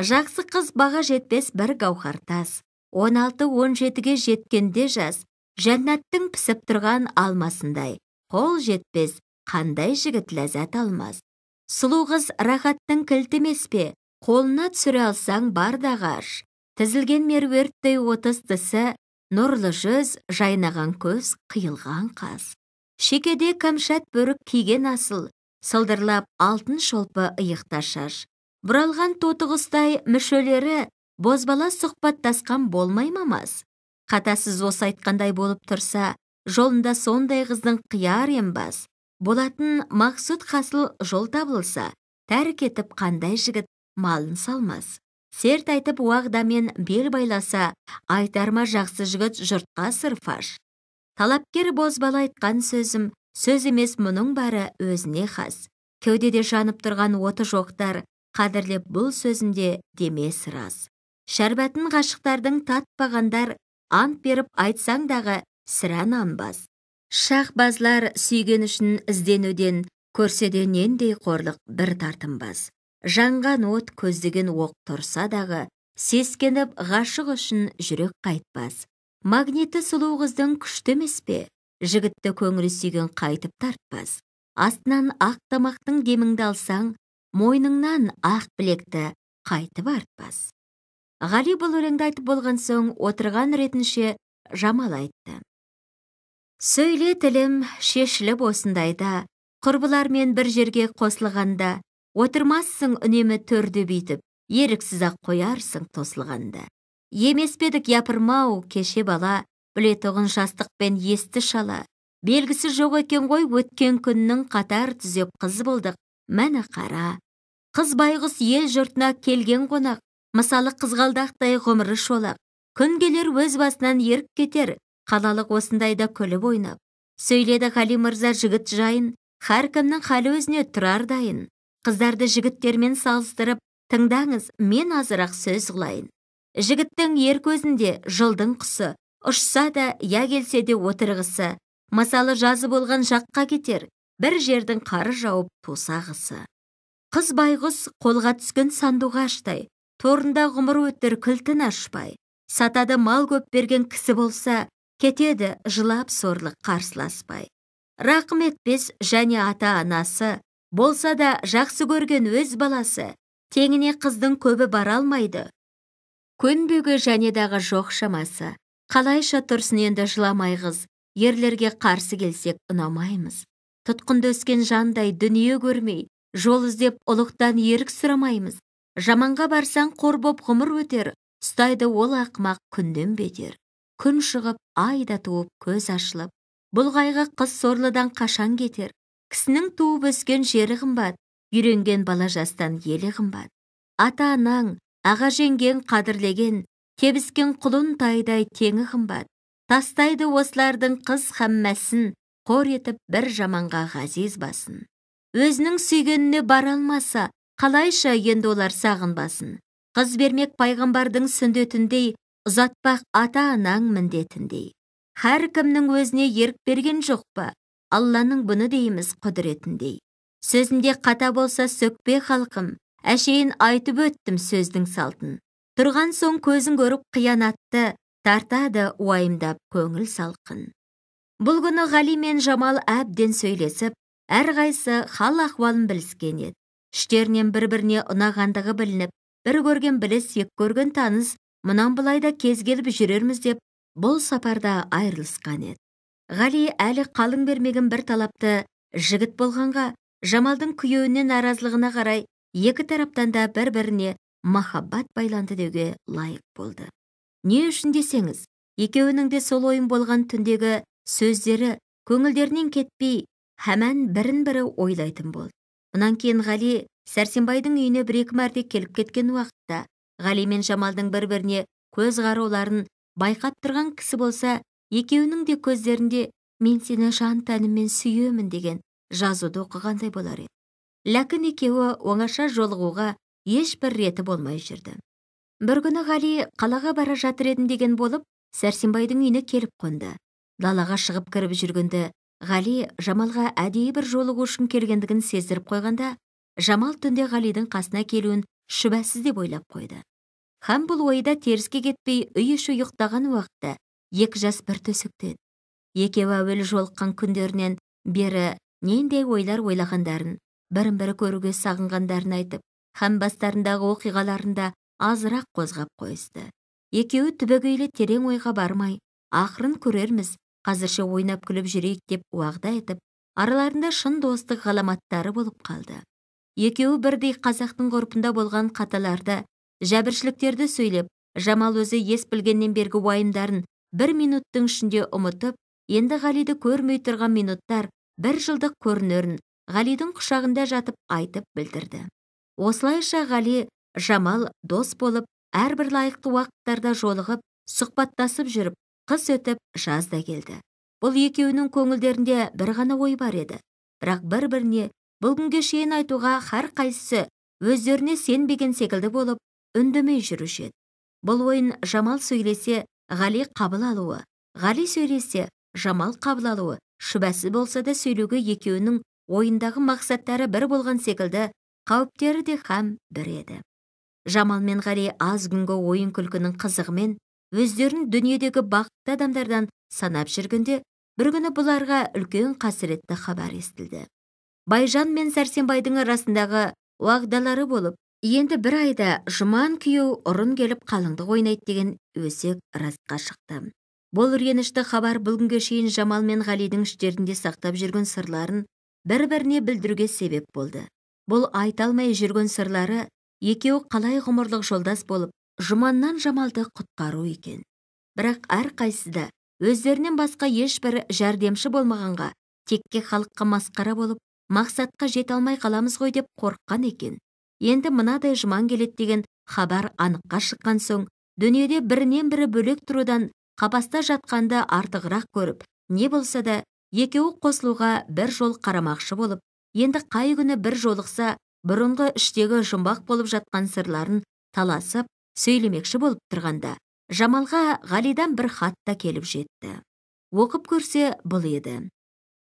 Speaker 1: Жақсы қыз баға жетпес бір гауһар тас, 16-17-ге жеткенде жас, жәннаттың пісіп тұрған алмасындай, қол жетпес қандай жігіт ләззат алмас. Сұлу қыз рахаттың кілті емес пе, қолына түсіре алсаң бар да ғарыш. Тізілген меруерттей 30 тісі, нұрлы жүз, жайнаған көз, қиылған қас. Шекеде кәмшат бөрік киген асыл, сылдырлап алтын шолпы иықта шаш. Бұралған тотығыстай мүшелері, бозбала сұхбаттасқан болмай мамас. Қатасыз осы айтқандай болып тұрса, жолында сондай қыздың қияр ембас. Болатын мақсұт қасыл жол табылса, тәрк етіп қандай жігіт малын салмас. Серт айтып уағдамен бел байласа, айтарма жақсы жігіт жұртқа сыр фаш. Талапкер бозбала айтқан сөзім, сөз емес мұның бәрі өзіне хас. Кеудеде жанып тұрған оты жоқтар, қадірлеп бұл сөзімде демес рас. Шәрбәтін ғашықтардың татпағандар, ант беріп айтсаң дағы сірә нанбас. Шахбазлар сүйген үшін ізденуден, көрсе де нендей қорлық бір тартынбас. Жанған от көздеген оқ тұрса дағы, сескеніп ғашық үшін жүрек қайтпас. Магниті сұлу қыздың күшті емес пе, жігітті көңілі сүйген қайтып тартпас. Астынан ақ тамақтың деміңді алсаң, мойныңнан ақ білекті қайтып артпас. Ғали бұл өлеңді айтып болған соң, отырған ретінше Жамал айтты. Сөйле тілім шешіліп осындайда, құрбылармен бір жерге қосылғанда, отырмассың үнемі төрде бүйтіп, еріксіз-ақ қоярсың тосылғанда. Емес пе едік япырмау, кеше бала, білетұғын жастықпен есті шала. Белгісі жоқ екен ғой өткен күннің қатар түзеп қыз болдық, мәні қара. Қыз байғұс ел жұртына келген қонақ, мысалы қызғалдақтай ғұмыры шолақ. Күн келер өз басынан ерік кетер, қалалық осындайда күліп ойнап. Сөйледі Ғали мырза жігіт жайын, әркімнің халі өзіне тұрар дайын. Қыздарды жігіттермен салыстырып, тыңдаңыз, мен азырақ сөз қылайын. Жігіттің ер көзінде жылдың құсы, ұшса да, я келсе де отырғысы. Мысалы жазы болған жаққа кетер, бір жердің қары жауып тосағысы. Қыз байғұс қолға түскен сандуғаштай, торында ғұмыр өтір кілтін ашпай. Сатады мал көп берген кісі болса, кетеді жылап сорлық қарсыласпай. Рақым етпес және ата-анасы, болса да жақсы көрген өз баласы, теңіне қыздың көбі бара алмайды. Көнбеуге және дағы жоқ шамасы. Қалайша тұрсын енді жыламай қыз, ерлерге қарсы келсек ұнамаймыз. Тұтқында өскен жандай дүние көрмей, жол іздеп ұлықтан ерік сұрамаймыз. Жаманға барсаң қор боп ғұмыр өтер, ұстайды ол ақымақ күннен бетер. Күн шығып, ай да туып, көз ашылып, бұл қайғы қыз сорлыдан қашан кетер. Кісінің туып өскен жері қымбат, үйренген бала жастан елі қымбат. Ата-анаң, аға жеңгең қадірлеген, тебіскен құлын тайдай теңі қымбат. Тастайды осылардың қыз хаммәсін, қор етіп бір жаманға ғазиз басын. Өзінің сүйгеніне бара алмаса, қалайша енді олар сағынбасын. Қыз бермек пайғамбардың сүндетіндей, ұзатпақ ата-анаң міндетіндей. Әркімнің өзіне ерік берген жоқ па, Алланың бұны дейміз құдіретіндей. Сөзімде қата болса сөкпе халқым, әшейін айтып өттім сөздің салтын. Тұрған соң көзін көріп қиянатты, тартады уайымдап көңіл салқын. Бұл күні Ғали мен Жамал әбден сөйлесіп, әрқайсы хал ахуалын біліскен еді. Іштерінен бір-біріне ұнағандығы білініп, бір көрген біліс, екі көрген таныс, мұнан былай да кез келіп жүрерміз деп, бұл сапарда айырылысқан еді. Ғали әлі қалың бермеген бір талапты жігіт болғанға, Жамалдың күйеуіне наразылығына қарай екі тараптан да бір-біріне махаббат байланды деуге лайық болды. Не үшін десеңіз, Екеуінің де сол ойын болған түндегі сөздері көңілдерінен кетпей, һәмән бірін-бірі ойлайтын болды. Мұнан кейін Ғали Сәрсенбайдың үйіне бір-екі мәрте келіп кеткен уақытта Ғали мен Жамалдың бір-біріне көз қарауларын байқап тұрған кісі болса, екеуінің де көздерінде «Мен сені жан тәніммен сүйемін» деген жазуды оқығандай болар еді. Ләкін екеуі оңаша жолығуға ешбір реті болмай жүрді. Бір күні Ғали қалаға бара жатыр едім деген болып, Сәрсенбайдың үйіне келіп қонды. Далаға шығып кіріп жүргенде Ғали Жамалға әдейі бір жолығу үшін келгендігін сездіріп қойғанда, Жамал түнде Ғалидің қасына келуін шүбәсіз деп ойлап қойды. Һәм бұл ойда теріске кетпей үй іші ұйықтаған уақытта екі жас бір төсекте еді. Екеуі әуелі жолыққан күндерінен бері нендей ойлар ойлағандарын, бірін-бірі көруге сағынғандарын айтып, һәм бастарындағы оқиғаларын да азырақ қозғап қойысты. Екеуі түбегейлі терең ойға бармай, ақырын көрерміз, қазірше ойнап күліп жүрейік деп уағда етіп, араларында шын достық ғаламаттары болып қалды. Екеуі бірдей қазақтың ғұрпында болған қаталарды, жәбіршіліктерді сөйлеп, Жамал өзі ес білгеннен бергі уайымдарын бір минуттың ішінде ұмытып, енді Ғалиді көрмей тұрған минуттар бір жылдық көрінерін Ғалидің құшағында жатып айтып білдірді. Осылайша Ғали, Жамал дос болып, әрбір лайықты уақыттарда жолығып, сұхбаттасып жүріп, қыс өтіп, жаз да келді. Бұл екеуінің көңілдерінде бір ғана ой бар еді. Бірақ бір-біріне бұл күнге шейін айтуға әр қайсысы өздеріне сенбеген секілді болып, үндемей жүруші еді. Бұл ойын Жамал сөйлесе, Ғали қабыл алуы, Ғали сөйлесе, Жамал қабыл алуы, шүбәсіз болса да сөйлеуге екеуінің ойындағы мақсаттары бір болған секілді, қауіптері де һәм бір еді. Жамал мен Ғали аз күнгі ойын күлкінің қызығымен өздерін дүниедегі бақытты адамдардан санап жүргенде, бір күні бұларға үлкен қасіретті хабар естілді. Байжан мен Сәрсенбайдың арасындағы уағдалары болып, енді бір айда Жұман күйеу ұрын келіп қалыңдық ойнайды деген өсек расқа шықты. Бұл ренішті хабар бұл күнге шейін Жамал мен Ғалидің іштерінде сақтап жүрген сырларын бір-біріне білдіруге себеп болды. Бұл айта алмай жүрген сырлары екеуі қалай ғұмырлық жолдас болып, Жұманнан Жамалды құтқару екен. Бірақ әрқайсысы да өздерінен басқа ешбір жәрдемші болмағанға, текке халыққа масқара болып, мақсатқа жете алмай қаламыз ғой деп қорыққан екен. Енді мынадай Жұман келеді деген хабар аныққа шыққан соң, дүниеде бірінен бірі бөлек тұрудан қапаста жатқанды артығырақ көріп, не болса да екеуі қосылуға бір жол қарамақшы болып, енді қай күні бір жолықса, бұрынғы іштегі жұмбақ болып жатқан сырларын таласып, сөйлемекші болып тұрғанда, Жамалға Ғалидан бір хат та келіп жетті. Оқып көрсе, бұл еді.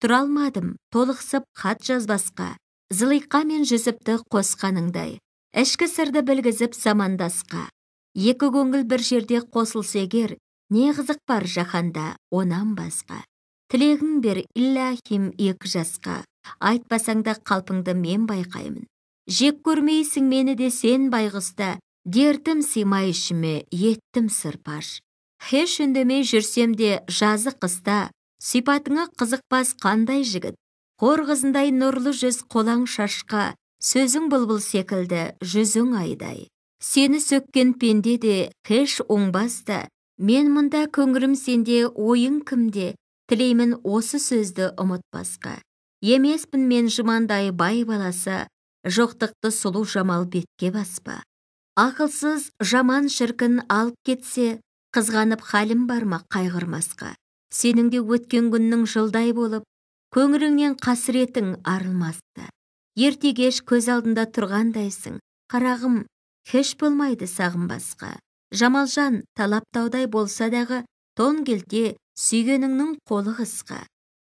Speaker 1: Тұра алмадым, толықсып хат жазбасқа, Зылиқа мен Жүсіпті қосқаныңдай, ішкі сырды білгізіп замандасқа. Екі көңіл бір жерде қосылса егер, не қызық бар жаһанда онан басқа. Тілегің бер, иллахим, екі жасқа, айтпасаң да қалпыңды мен байқаймын. Жек көрмейсің мені де сен байғұста, дертім сыймай ішіме еттім сырпаш. Хеш үндемей жүрсем де жазы қыста, сипатыңа қызықпас қандай жігіт. Қор қызындай нұрлы жүз қолаң шашқа, сөзің бұлбұл секілді жүзің айдай. Сені сөккен пенде де хеш оңбас та, мен мұнда көңілім сенде, ойың кімде, тілеймін осы сөзді ұмытпасқа. Емеспін мен Жұмандай бай баласы, жоқтықты сұлу Жамал бетке баспа. Ақылсыз жаман шіркін алып кетсе, қызғанып халім бар ма қайғырмасқа. Сенің де өткен күннің жылдай болып, көңіліңнен қасіретің арылмасты. Ерте кеш көз алдында тұрғандайсың, қарағым, хеш болмайды сағынбасқа. Жамалжан талап таудай болса дағы, тон келте сүйгеніңнің қолы қысқа.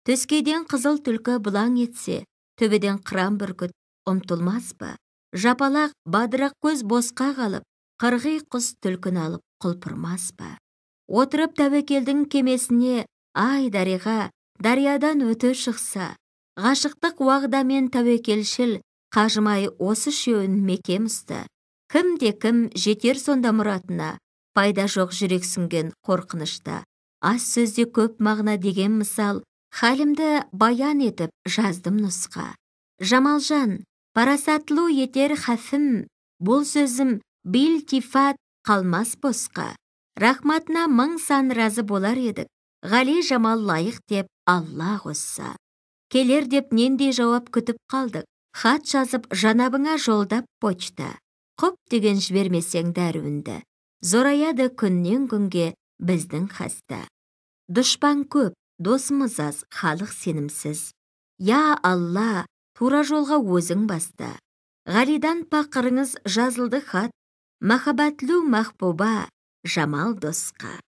Speaker 1: Төскейден қызыл түлкі бұлаң етсе, төбеден қыран бүркіт ұмтылмас па? Жапалақ бадырақ көз босқа қалып, қырғи құс түлкіні алып құлпырмас па? Отырып тәуекелдің кемесіне, ай дариға, дариядан өте шықса, ғашықтық уағдамен тәуекелшіл, қажымай осы үшеуін мекем ұста. Кім де кім жетер сонда мұратына, пайда жоқ жүрексінген қорқынышта. Аз сөзде көп мағына деген мысал, халімді баян етіп жаздым нұсқа. Жамалжан, парасатлы етер хафім, бұл сөзім билтифат қалмас босқа. Рахматына мың сан разы болар едік, Ғали Жамал лайық деп Алла қосса. Келер деп нендей жауап күтіп қалдық, хат жазып жанабыңа жолдап почта. Құп деген жібермесең дәруінді, зораяды күннен күнге біздің хаста. Дұшпан көп, досымыз аз, халық сенімсіз. Я Алла, тура жолға өзің баста. Ғалидан пақырыңыз жазылды хат, махаббатлу махбуба Жамал досқа.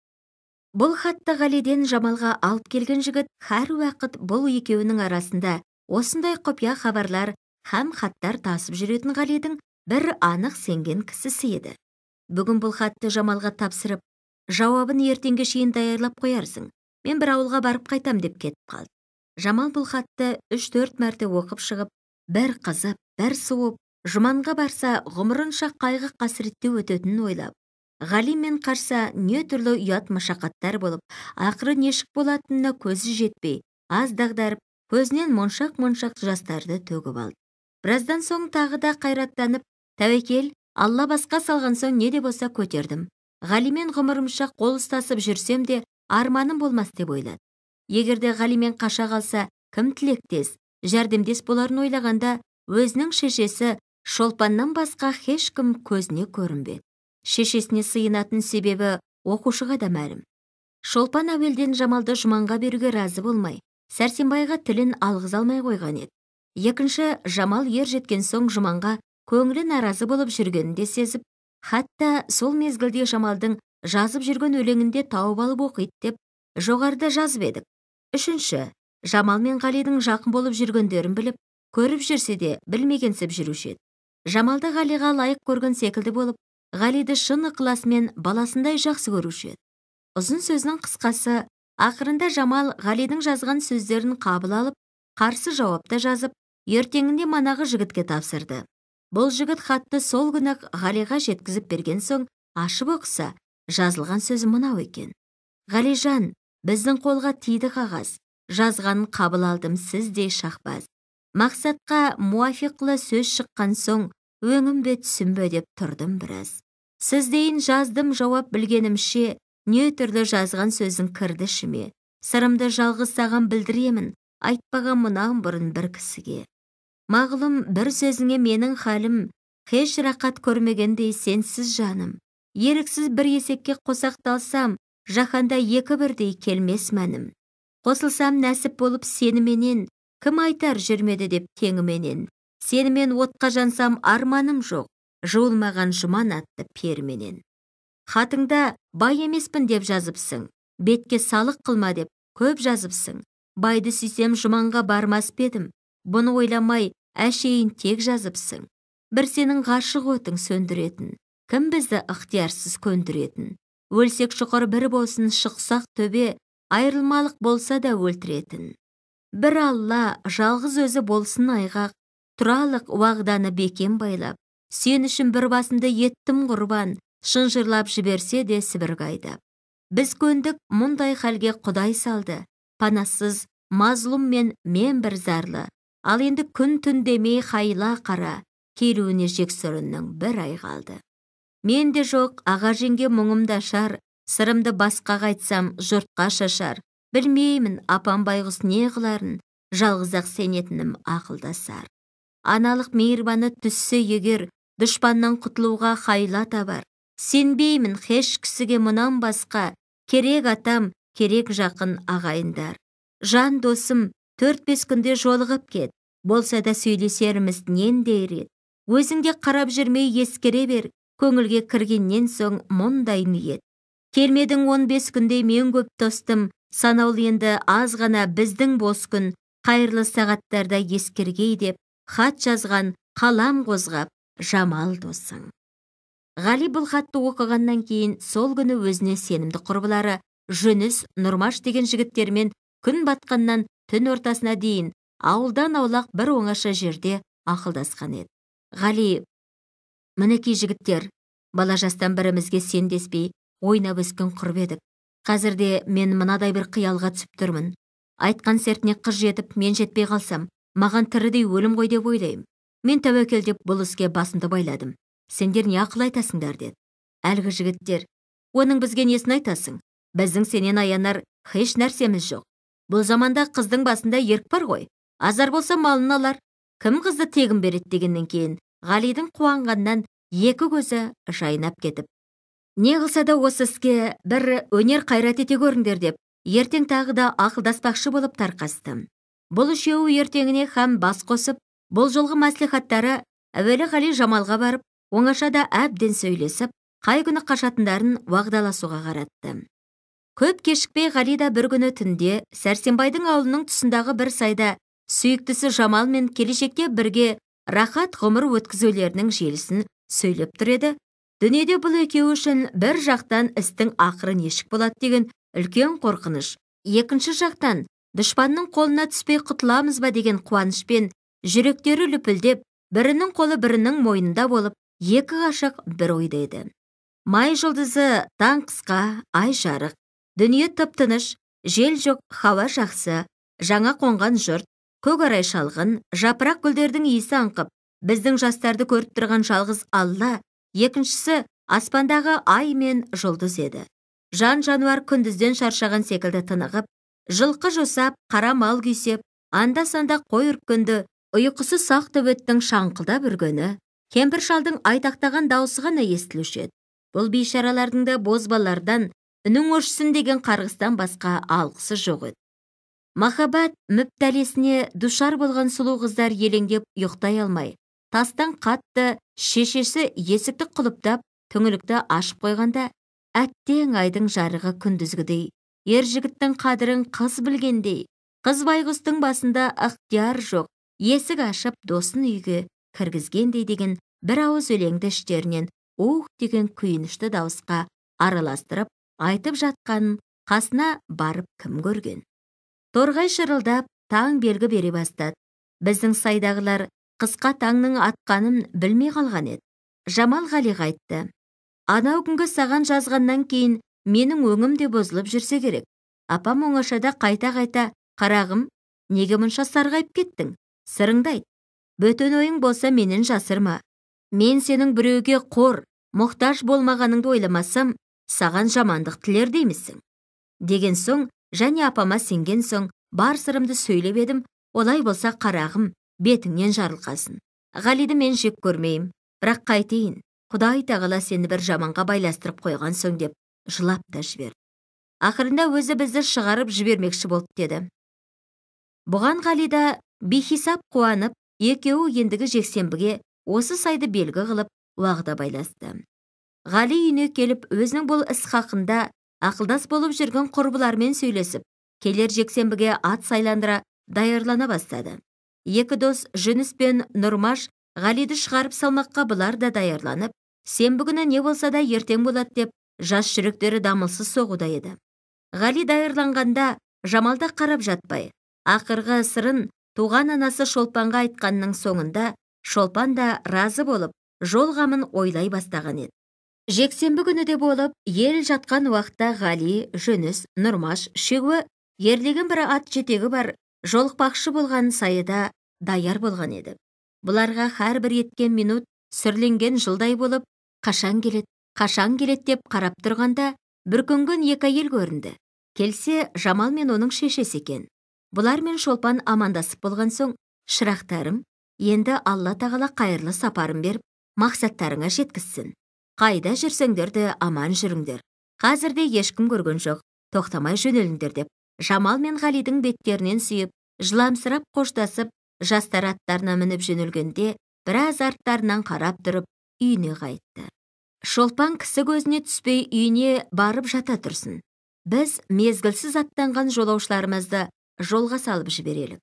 Speaker 1: Бұл хатты Ғалиден Жамалға алып келген жігіт әр уақыт бұл екеуінің арасында осындай құпия хабарлар һәм хаттар тасып жүретін Ғалидің бір анық сенген кісісі еді. Бүгін бұл хатты Жамалға тапсырып, жауабын ертеңге шейін даярлап қоярсың, мен бір ауылға барып қайтам деп кетіп қалды. Жамал бұл хатты 3-4 мәрте оқып шығып, бір қызып, бір суып, Жұманға барса ғұмырынша қайғы қасіретте өтетінін ойлап, Ғалимен қашса не түрлі ұят машақаттар болып, ақыры нешік болатынына көзі жетпей, аз дағдарып, көзінен моншақ-моншақ жастарды төгіп алды. Біраздан соң тағы да қайраттанып, тәуекел, Алла басқа салған соң не де болса көтердім. Ғалимен ғұмырымша қол ұстасып жүрсем де арманым болмас деп ойлады. Егер де Ғалимен қаша қалса, кім тілектес, жәрдемдес боларын ойлағанда, өзінің шешесі Шолпаннан басқа ешкім көзіне көрінбеді. Шешесіне сыйынатын себебі оқушыға да мәлім. Шолпан әуелден Жамалды Жұманға беруге разы болмай, Сәрсенбайға тілін алғыза алмай қойған еді. Екінші, Жамал ер жеткен соң Жұманға көңілі наразы болып жүргенін де сезіп, хатта сол мезгілде Жамалдың жазып жүрген өлеңінде тауып алып оқиды деп жоғарыда жазып едік. Үшінші, Жамал мен Ғалидің жақын болып жүргендерін біліп, көріп жүрсе де білмегенсіп жүруші еді. Жамалды Ғалиға лайық көрген секілді болып, Ғалиді шын ықыласымен баласындай жақсы көруші еді. Ұзын сөзінің қысқасы, ақырында Жамал Ғалидің жазған сөздерін қабыл алып, қарсы жауапта жазып, ертеңінде манағы жігітке тапсырды. Бұл жігіт хатты сол күні Ғалиға жеткізіп берген соң ашып оқыса, жазылған сөзі мынау екен. Ғалижан, біздің қолға тиді қағаз, жазғанын қабыл алдым сіздей шахбаз. Мақсатқа муафиқлы сөз шыққан соң, өңім бе түсім бе деп тұрдым біраз. Сіздейін жаздым жауап білгенімше, не түрлі жазған сөзің кірді ішіме. Сырымды жалғыз саған білдіремін, айтпаған мұнан бұрын бір кісіге. Мағлұм бір сөзіңе менің халім, хеш рақат көрмегендей сенсіз жаным. Еріксіз бір есекке қосақталсам, жаһанда екі бірдей келмес мәнім. Қосылсам нәсіп болып сеніменен, кім айтар жүрмеді деп теңіменен. Сенімен отқа жансам арманым жоқ, жуылмаған Жұман атты перменен. Хатыңда бай емеспін деп жазыпсың, бетке салық қылма деп көп жазыпсың. Байды сүйсем Жұманға бармас па едім, бұны ойламай әшейін тек жазыпсың. Бір сенің ғашық отың сөндіретін, кім бізді ықтиярсыз көндіретін. Өлсек шұқыр бір болсын, шықсақ төбе, айырылмалық болса да өлтіретін. Бір Алла жалғыз өзі болсын айғақ, тұралық уағданы бекем байлап. Сен үшін бір басымды еттім құрбан, шынжырлап жіберсе де Сібірге айдап. Біз көндік мұндай халге Құдай салды, панасыз мазлұм мен бір зарлы. Ал енді күн түн демей хайла қара, келуіне жексұрынның бір ай қалды. Мен де жоқ, аға жеңге мұңымды ашар, сырымды басқаға айтсам жұртқа шашар. Білмеймін, апам байғұс не қыларын, жалғыз-ақ сенетінім ақылдасар. Аналық мейірбаны түссе егер, дұшпаннан құтылуға хайла табар. Сенбеймін хеш кісіге мұнан басқа, керек атам, керек жақын ағайындар. Жан досым, 4-5 күнде жолығып кет, болса да сөйлесеріміз нендей рет. Өзіңде қарап жүрмей ескере бер, көңілге кіргеннен соң мұндай ниет. Келмедің 15 күнде мен көп тостым, санаулы енді аз ғана біздің бос күн, қайырлы сағаттарда ескергей деп, хат жазған қалам қозғап, Жамал досың. Ғали бұл хатты оқығаннан кейін сол күні өзіне сенімді құрбылары Жүніс, Нұрмаш деген жігіттермен күн батқаннан түн ортасына дейін ауылдан аулақ бір оңаша жерде ақылдасқан еді. Ғали, мінекей жігіттер, бала жастан бірімізге сендеспей ойнап өскен құрып едік. Қазірде мен мынадай бір қиялға түсіп тұрмын. Айтқан сертіне қыз жетіп, мен жетпей қалсам, маған тірідей өлім ғой деп ойлаймын. Мен тәуекел деп бұл іске басымды байладым. Сендер не ақыл айтасыңдар деді. Әлгі жігіттер, Оның бізге несін айтасың? Біздің сенен аянар еш нәрсеміз жоқ. Бұл заманда қыздың басында ерік бар ғой. Азар болса малын алар. Кім қызды тегін береді дегеннен кейін Ғалидың қуанғаннан екі көзі жайнап кетіп, не қылса да осы іске бір өнер қайрат ете көріңдер деп ертең тағы да ақылдаспақшы болып тарқасты. Бұл үшеуі ертеңіне һәм бас қосып, бұл жолғы мәслихаттары әуелі Ғали Жамалға барып, оңашада әбден сөйлесіп, қай күні қашатындарын уағдаласуға қаратты. Көп кешікпей Ғали да бір күні түнде Сәрсенбайдың ауылының тұсындағы бір сайда сүйіктісі Жамалмен келешекте бірге рахат ғұмыр өткізулерінің желісін сөйлеп тұр еді. Дүниеде бұл екеуі үшін бір жақтан істің ақыры нешік болады деген үлкен қорқыныш, екінші жақтан дұшпанның қолына түспей құтыламыз ба деген қуанышпен жүректері лүпілдеп, бірінің қолы бірінің мойнында болып, екі ғашық бір ойда еді. Май жұлдызы, таң қысқа, ай жарық, дүние тып-тыныш, жел жоқ, хауа жақсы, жаңа қонған жұрт, көк арай шалғын, жапырақ гүлдердің иісі аңқып, біздің жастарды көріп тұрған жалғыз Алла, екіншісі аспандағы ай мен жұлдыз еді. Жан жануар күндізден шаршаған секілді тынығып, жылқы жосап, қара мал күйсеп, анда-санда қой үрккенді, ұйқысы сақ төбеттің шаңқылдап үргені, кемпір шалдың айтақтаған даусы ғана естілуші еді. Бұл бейшаралардың да бозбалардан үнің өшсін деген қарғыстан басқа алғысы жоқ еді. Махаббат мүптәлесіне душар болған сұлу қыздар елеңдеп ұйықтай алмай, тастан қатты шешесі есікті құлыптап, түңілікті ашып қойғанда, әттең айдың жарығы күндізгідей, ер жігіттің қадірін қыз білгендей, қыз байғұстың басында ықтияр жоқ, есік ашып досын үйге кіргізгендей деген бір ауыз өлеңді іштерінен ух деген күйінішті дауысқа араластырып айтып жатқанын қасына барып кім көрген. Торғай шырылдап таң белгі бере бастады. Біздің сайдағылар қысқа таңның атқанын білмей қалған еді. Жамал Ғалиға айтты: анау күнгі саған жазғаннан кейін менің өңім де бұзылып жүрсе керек. Апам оңашада қайта-қайта, қарағым, неге мұнша сарғайып кеттің? Сырыңды айт. Бөтен ойың болса менен жасырма. Мен сенің біреуге қор, мұқтаж болмағаныңды ойламасам, саған жамандық тілер деймісің? Деген соң, және апама сенген соң, бар сырымды сөйлеп едім, олай болса қарағым, бетіңнен жарылқасын. Ғалиді мен жек көрмеймін, бірақ қайтейін, Құдай тағала сені бір жаманға байластырып қойған соң деп жылап та жіберді. Ақырында өзі бізді шығарып жібермекші болды деді. Бұған Ғали да бейхисап қуанып, екеуі ендігі жексенбіге осы сайды белгі қылып уағда байласты. Ғали үйіне келіп, өзінің бұл іс хақында ақылдас болып жүрген құрбылармен сөйлесіп, келер жексенбіге ат сайландыра даярлана бастады. Екі дос Жүніс пен Нұрмаш Ғалиді шығарып салмаққа бұлар да даярланып, сенбі күні не болса да ертең болады деп жас жүректері дамылсыз соғуда еді. Ғали даярланғанда Жамал да қарап жатпай, ақырғы сырын туған анасы Шолпанға айтқанның соңында Шолпан да разы болып, жол қамын ойлай бастаған еді. Жексенбі күні де болып, ел жатқан уақытта Ғали, Жүніс, Нұрмаш үшеуі ерлеген бір ат жетегі бар жолықпақшы болған сайыда даяр болған еді. Бұларға әрбір еткен минут сүрленген жылдай болып, қашан келеді, қашан келеді деп қарап тұрғанда, бүркенген екі әйел көрінді. Келсе, Жамал мен оның шешесі екен. Бұлар мен Шолпан амандасып болған соң, шырақтарым, енді Алла тағала қайырлы сапарын беріп, мақсаттарыңа жеткізсін. Қайда жүрсеңдер де аман жүріңдер. Қазірде ешкім көрген жоқ, тоқтамай жөнеліңдер деп, Жамал мен Ғалидің беттерінен сүйіп, жыламсырап қоштасып, жастар аттарына мініп жөнелгенде, біраз арттарынан қарап тұрып, үйіне қайтты. Шолпан кісі көзіне түспей үйіне барып жата тұрсын. Біз мезгілсіз аттанған жолаушыларымызды жолға салып жіберелік.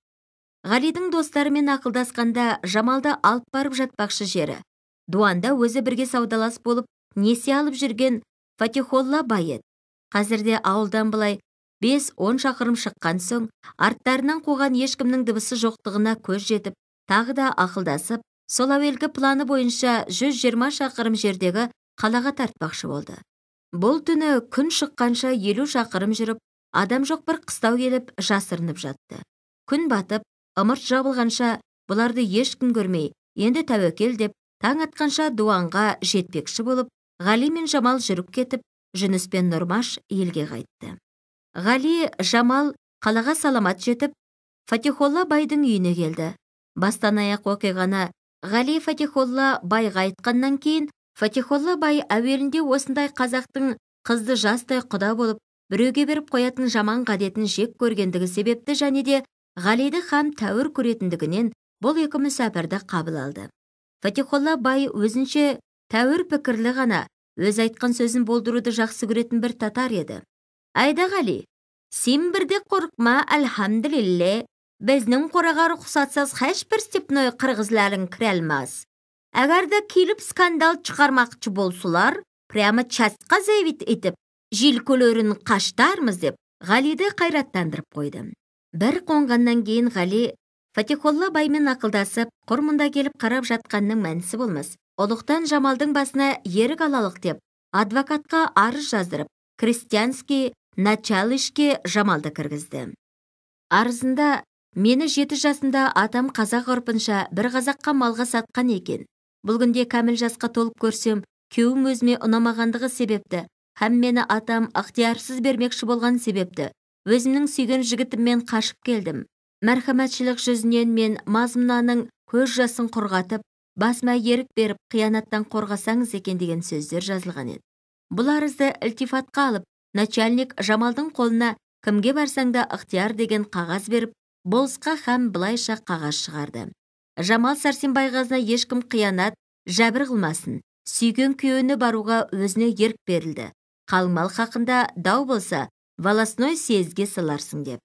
Speaker 1: Ғалидің достарымен ақылдасқанда Жамалды алып барып жатпақшы жері. Дуанда өзі бірге саудалас болып, несие алып жүрген Фатихолла бай еді. Қазірде ауылдан былай 5-10 шақырым шыққан соң, арттарынан қуған ешкімнің дыбысы жоқтығына көз жетіп, тағы да ақылдасып, сол әуелгі планы бойынша 120 шақырым жердегі қалаға тартпақшы болды. Бұл түні күн шыққанша 50 шақырым жүріп, адам жоқ бір қыстау келіп жасырынып жатты. Күн батып, ымырт жабылғанша бұларды ешкім көрмей, енді тәуекел деп, таң атқанша дуанға жетпекші болып, Ғали мен Жамал жүріп кетіп, Жүніс пен Нұрмаш елге қайтты. Ғали, Жамал қалаға саламат жетіп, Фатихолла байдың үйіне келді. Бастан аяқ оқиғаны Ғали Фатихолла байға айтқаннан кейін, Фатихолла бай әуелінде осындай қазақтың қызды жастай құда болып, біреуге беріп қоятын жаман ғадетін жек көргендігі себепті және де Ғалиді һәм тәуір көретіндігінен бұл екі мүсәпірді қабыл алды. Фатихолла бай өзінше тәуір пікірлі ғана, өз айтқан сөзін болдыруды жақсы көретін бір татар еді. Айда Ғали, сен бірде қорықма, әлхамдүлилле, біздің қораға рұқсатсыз һешбір степной қырғызларың кіре алмас. Әгер де келіп скандал шығармақшы болсулар, прямо частқа заявить етіп, желкелерін қаштармыз деп Ғалиді қайраттандырып қойды. Бір қонғаннан кейін Ғали Фатихолла баймен ақылдасып, құр мұнда келіп қарап жатқанның мәнісі болмас. Ұлықтан Жамалдың басына ерік алалық деп, адвокатқа арыз жаздырып, крестьянский началышке Жамалды кіргізді. Арызында мені 7 жасында атам қазақ ғұрпынша бір қазаққа малға сатқан екен. Бұл күнде кәміл жасқа толып көрсем, күйеуім өзіме ұнамағандығы себепті, һәм мені атам ықтиярсыз бермекші болған себепті, өзімнің сүйген жігітіммен қашып келдім. Мәрхәмәтшілік жүзінен мен мазмұнаның көз жасын құрғатып, басыма ерік беріп, қиянаттан қорғасаңыз екен деген сөздер жазылған еді. Бұл арызды ілтифатқа алып, начальник Жамалдың қолына кімге барсаң да ықтияр деген қағаз беріп, болысқа һәм былайша қағаз шығарды. Жамал Сәрсенбайғазына ешкім қиянат, жәбір қылмасын, сүйген күйеуіне баруға өзіне ерік берілді. Қалың мал хақында дау болса, волостной съезге саларсың деп.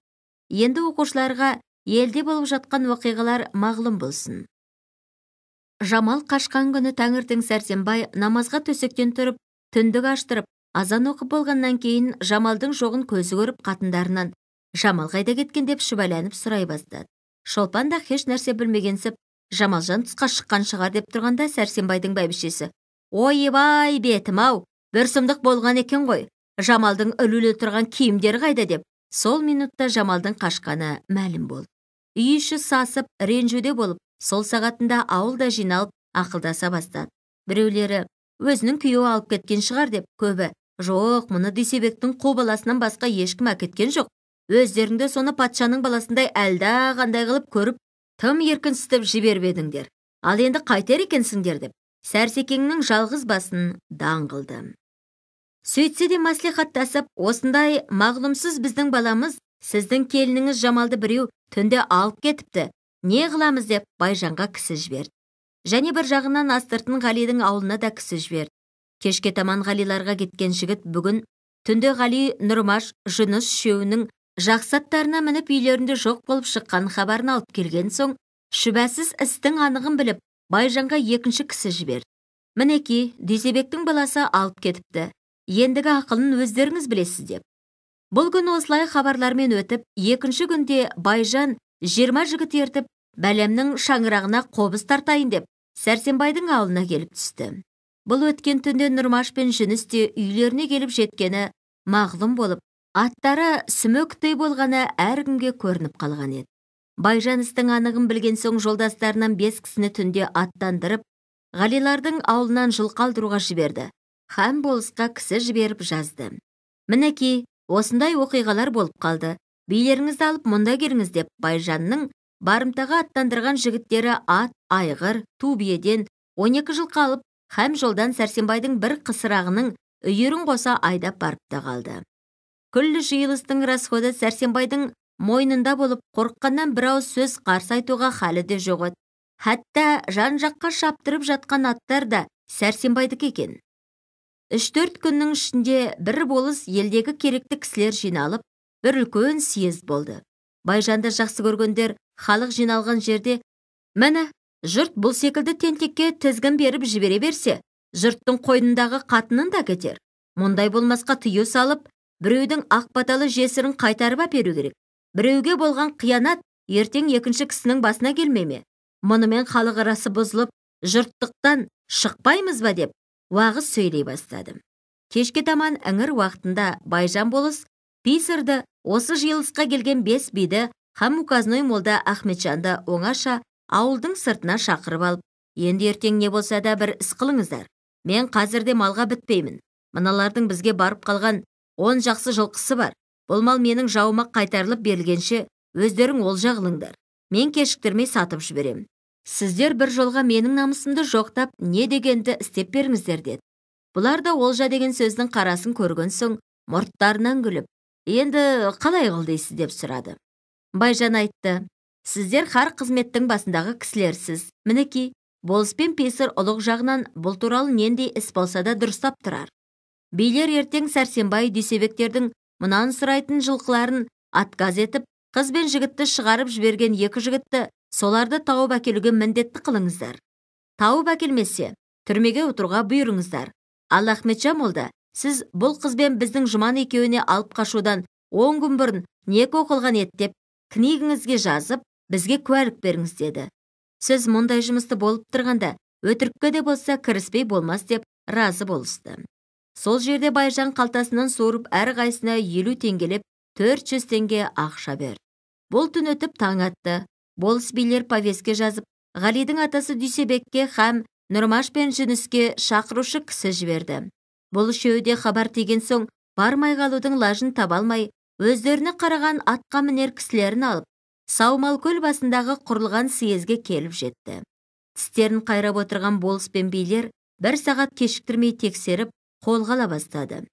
Speaker 1: Енді оқушыларға елде болып жатқан оқиғалар мағлұм болсын. Жамал қашқан күні таңертең Сәрсенбай намазға төсектен тұрып, түндік аштырып, азан оқып болғаннан кейін Жамалдың жоғын көзі көріп қатындарынан Жамал қайда кеткен деп шүбәләніп сұрай бастады. Шолпан да һеш нәрсе білмегенсіп, Жамалжан тысқа шыққан шығар деп тұрғанда Сәрсенбайдың бәйбішесі: «Ойбай, бетім-ау, бір сұмдық болған екен ғой, Жамалдың ілулі тұрған киімдері қайда?» деп, сол минутта Жамалдың қашқаны мәлім болды. Үй іші сасып, ренжуде болып, сол сағатында ауыл да жиналып, ақылдаса бастады. Біреулері өзінің күйеуі алып кеткен шығар деп, көбі жоқ, мұны Дүйсебектің қу баласынан басқа ешкім әкеткен жоқ. Өздеріңді соны патшаның баласындай әлда қандай қылып көріп, тым еркінсітіп жіберіп едіңдер. Ал енді қайтер екенсіңдер деп, Сәрсекеңнің жалғыз басын даң қылды. Сөйтсе де мәслихаттасып, осындай мағлұмсыз біздің баламыз, сіздің келініңіз Жамалды біреу түнде алып кетіпті, не қыламыз деп Байжанға кісі жіберді. Және бір жағынан астыртын Ғалидің ауылына да кісі жіберді. Кешке таман Ғалиларға кеткен жігіт бүгін түнде Ғали, Нұрмаш, Жүніс үшеуінің жақсы аттарына мініп үйлерінде жоқ болып шыққан хабарын алып келген соң, шүбәсіз істің анығын біліп, Байжанға екінші кісі жіберді. Мінеки, Дүйсебектің баласы алып кетіпті. Ендігі ақылын өздеріңіз білесіз деп. Бұл күн осылай хабарлармен өтіп, екінші күнде Байжан 20 жігіт ертіп, бәлемнің шаңырағына қобыз тартайын деп, Сәрсенбайдың ауылына келіп түсті. Бұл өткен түнде Нұрмаш пен Жүніс те үйлеріне келіп жеткені мағлұм болып, аттары сүмөктей болғаны әркімге көрініп қалған еді. Байжан істің анығын білген соң жолдастарынан 5 кісіні түнде аттандырып, Ғалилардың ауылынан жылқы алдыруға жіберді. Һәм болысқа кісі жіберіп жазды. Мінеки, осындай оқиғалар болып қалды. Билеріңізді алып мұнда келіңіз деп Байжанның барымтаға аттандырған жігіттері ат, айғыр, ту биеден 12 жылқы алып, һәм жолдан Сәрсенбайдың бір қысырағының үйірін қоса айдап барып та қалды. Күллі жиылыстың расходы Сәрсенбайдың мойнында болып, қорыққаннан бір ауыз сөз қарсы айтуға халі де жоқ еді. Хатта жан-жаққа шаптырып жатқан аттар да Сәрсенбайдікі екен. 3-4 күннің ішінде бір болыс елдегі керекті кісілер жиналып, бір үлкен съезд болды. Байжанды жақсы көргендер халық жиналған жерде, міне, жұрт бұл секілді тентекке тізгін беріп жібере берсе, жұрттың қойнындағы қатынын да кетер. Мұндай болмасқа тыю салып, біреудің ақ баталы жесірін қайтарып әперу керек. Біреуге болған қиянат ертең екінші кісінің басына келмей ме? Мұнымен халық арасы бұзылып, жұрттықтан шықпаймыз ба деп уағыз сөйлей бастады. Кешке таман іңір уақытында Байжан болыс писарді, осы жиылысқа келген 5 биді һәм указной молда Ахметжанды оңаша ауылдың сыртына шақырып алып, енді ертең не болса да бір іс қылыңыздар. Мен қазірде малға бітпеймін. Мыналардың бізге барып қалған 10 жақсы жылқысы бар. Бұл мал менің жауыма қайтарылып берілгенше өздерің олжа қылыңдар. Мен кешіктірмей сатып жіберем. Сіздер бір жолға менің намысымды жоқтап, не дегенді істеп беріңіздер, деді. Бұлар да олжа деген сөздің қарасын көрген соң мұрттарынан күліп, енді қалай қыл дейсіз деп сұрады. Байжан айтты, сіздер хар қызметтің басындағы кісілерсіз. Мінекей, болыс пен писар ұлық жағынан бұл туралы нендей іс болса да дұрыстап тұрар. Билер ертең Сәрсенбай Дүйсебектердің мұнан сұрайтын жылқыларын отказ етіп, қыз бен жігітті шығарып жіберген 2 жігітті соларды тауып әкелуге міндетті қылыңыздар. Тауып әкелмесе, түрмеге отыруға бұйырыңыздар. Ал Ахметжан молда, сіз бұл қызбен біздің Жұман екеуіне алып қашудан 10 күн бұрын неке оқылған еді деп книгіңізге жазып, бізге куәлік беріңіз, деді. Сіз мұндай жұмысты болып тұрғанда, өтірікке де болса кіріспей болмас деп разы болысты. Сол жерде Байжан қалтасынан суырып әрқайсысына 50 теңгелеп 400 теңге ақша берді. Бұл түн өтіп таң атты. Болыс билер повестке жазып, Ғалидың атасы Дүйсебекке һәм Нұрмаш пен Жүніске шақырушы кісі жіберді. Бұл үшеуі де хабар тиген соң бармай қалудың лажын таба алмай, өздеріне қараған атқа мінер кісілерін алып, Саумалкөл басындағы құрылған съезге келіп жетті. Тістерін қайрап отырған болыс пен билер бір сағат кешіктірмей тексеріп, қолға ала бастады.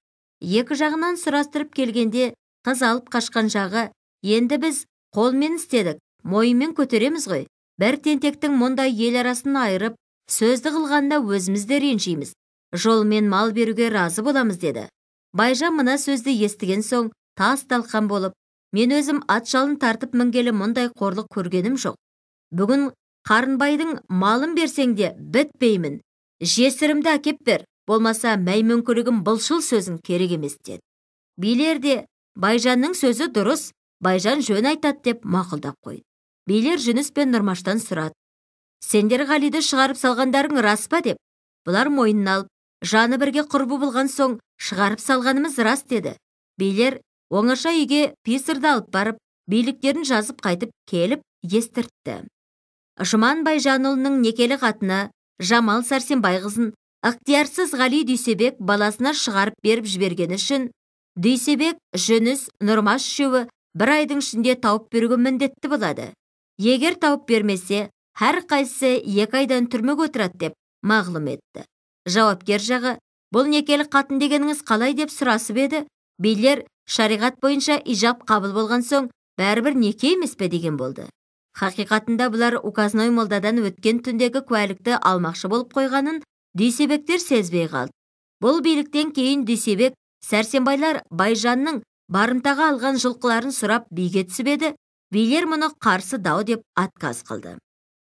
Speaker 1: Екі жағынан сұрастырып келгенде, қыз алып қашқан жағы, енді біз қолмен істедік, мойынмен көтереміз ғой. Бір тентектің мұндай ел арасын айырып, сөзді қылғанда өзіміз де ренжиміз. Жолмен мал беруге разы боламыз, деді. Байжан мына сөзді естіген соң тас талқан болып, мен өзім ат жалын тартып мінгелі мұндай қорлық көргенім жоқ. Бүгін Қарынбайдың малын берсең де бітпеймін. Жесірімді әкеп бер, болмаса мәймөңкілігім былшыл сөзің керек емес, деді. Билер де Байжанның сөзі дұрыс, Байжан жөн айтады деп мақұлдап қойды. Билер Жүніс пен Нұрмаштан сұрады. Сендер Ғалиді шығарып салғандарың рас па деп. Бұлар мойнына алып, жаны бірге құрбы болған соң шығарып салғанымыз рас, деді. Билер оңаша үйге писарды алып барып, биліктерін жазып қайтып келіп естіртті. Жұман Байжанұлының некелі қатыны Жамал Сәрсенбай қызын ықтиярсыз Ғали Дүйсебек баласына шығарып беріп жібергені үшін Дүйсебек, Жүніс, Нұрмаш үшеуі бір айдың ішінде тауып беруге міндетті болады. Егер тауып бермесе, әр қайсысы 2 айдан түрмеге отырады деп мағлұм етті. Жауапкер жағы, бұл некелі қатын дегеніңіз қалай деп сұрасып еді, билер шариғат бойынша ижап қабыл болған соң бәрібір неке емес пе деген болды. Хақиқатында бұлар указной молдадан өткен түндегі куәлікті алмақшы болып қойғанын Дүйсебектер сезбей қалды. Бұл биліктен кейін Дүйсебек, Сәрсенбайлар Байжанның барымтаға алған жылқыларын сұрап биге түсіп еді, билер мұны қарсы дау деп отказ қылды.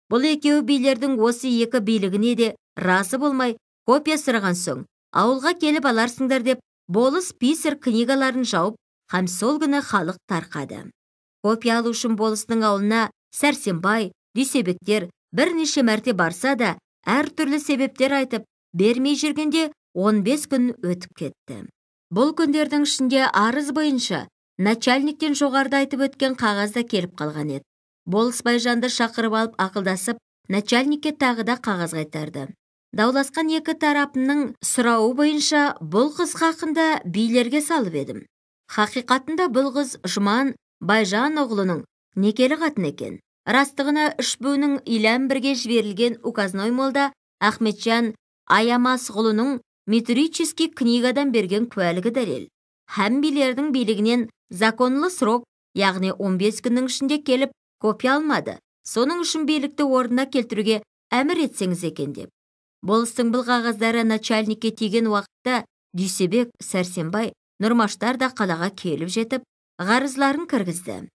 Speaker 1: Бұл екеуі билердің осы екі билігіне де разы болмай, копия сұраған соң, ауылға келіп аларсыңдар деп, болыс писар книгаларын жауып, һәм сол күні халық тарқады. Копия алу үшін болыстың ауылына Сәрсенбай, Дүйсебектер бірнеше мәрте барса да, әртүрлі себептер айтып, бермей жүргенде 15 күн өтіп кетті. Бұл күндердің ішінде арыз бойынша начальниктен жоғарыда айтып өткен қағаз да келіп қалған еді. Болыс Байжанды шақырып алып ақылдасып, начальникке тағы да қағаз қайтарды. Дауласқан екі тарапының сұрауы бойынша бұл қыз хақында билерге салып едім. Хақиқатында бұл қыз Жұман Байжан оғлының некелі қатын екен. Растығына үшбуінің илән бірге жіберілген указной молда Ахметжан Аямасғұлының метрический книгадан берген куәлігі дәлел. Һәм билердің билігінен законлы срок, яғни 15 күннің ішінде келіп копия алмады. Соның үшін билікті орнына келтіруге әмір етсеңіз екен деп. Болыстың бұл қағаздары начальникке тиген уақытта Дүйсебек, Сәрсенбай, Нұрмаштар да қалаға келіп жетіп, ғарызларын кіргізді.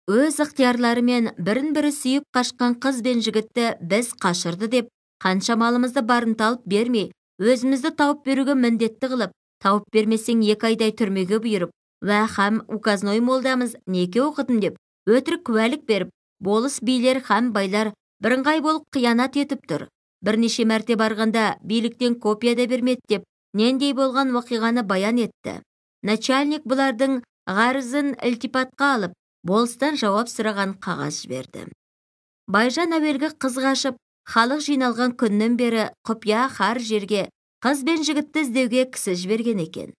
Speaker 1: Өз ықтиярларымен бірін-бірі сүйіп қашқан қыз бен жігітті біз қашырды деп, қанша малымызды барымта алып бермей, өзімізді тауып беруге міндетті қылып, тауып бермесең 2 айдай түрмеге бұйырып, уә һәм указной молдамыз неке оқыдым деп, өтірік куәлік беріп, болыс билер һәм байлар бірыңғай болып қиянат етіп тұр. Бірнеше мәрте барғанда биліктен копия да бермеді деп, нендей болған оқиғаны баян етті. Начальник бұлардың ғарызын ілтипатқа алып, болыстан жауап сұраған қағаз жіберді. Байжан әуелгі қыз қашып, халық жиналған күннен бері құпия хар жерге Қыз бен жігітті іздеуге кісі жіберген екен.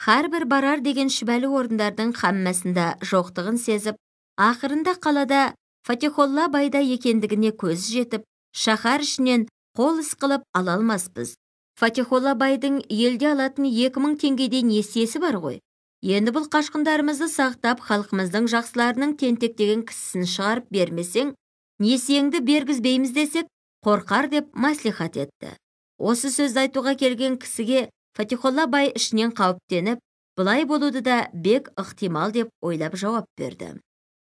Speaker 1: Әрбір барар деген шүбәлі орындардың хаммасында жоқтығын сезіп, ақырында қалада Фатихолла байда екендігіне көзі жетіп, шаһар ішінен қол іс қылып ала алмаспыз. Фатихолла байдың елде алатын 2000 теңгедей несиесі бар ғой. Енді бұл қашқындарымызды сақтап, халқымыздың жақсыларының тентектеген кісісін шығарып бермесең, несиеңді бергізбейміз десек, қорқар деп мәслихат етті. Осы сөзді айтуға келген кісіге Фатихолла бай ішінен қауіптеніп, бұлай болуды да бек ықтимал деп ойлап жауап берді.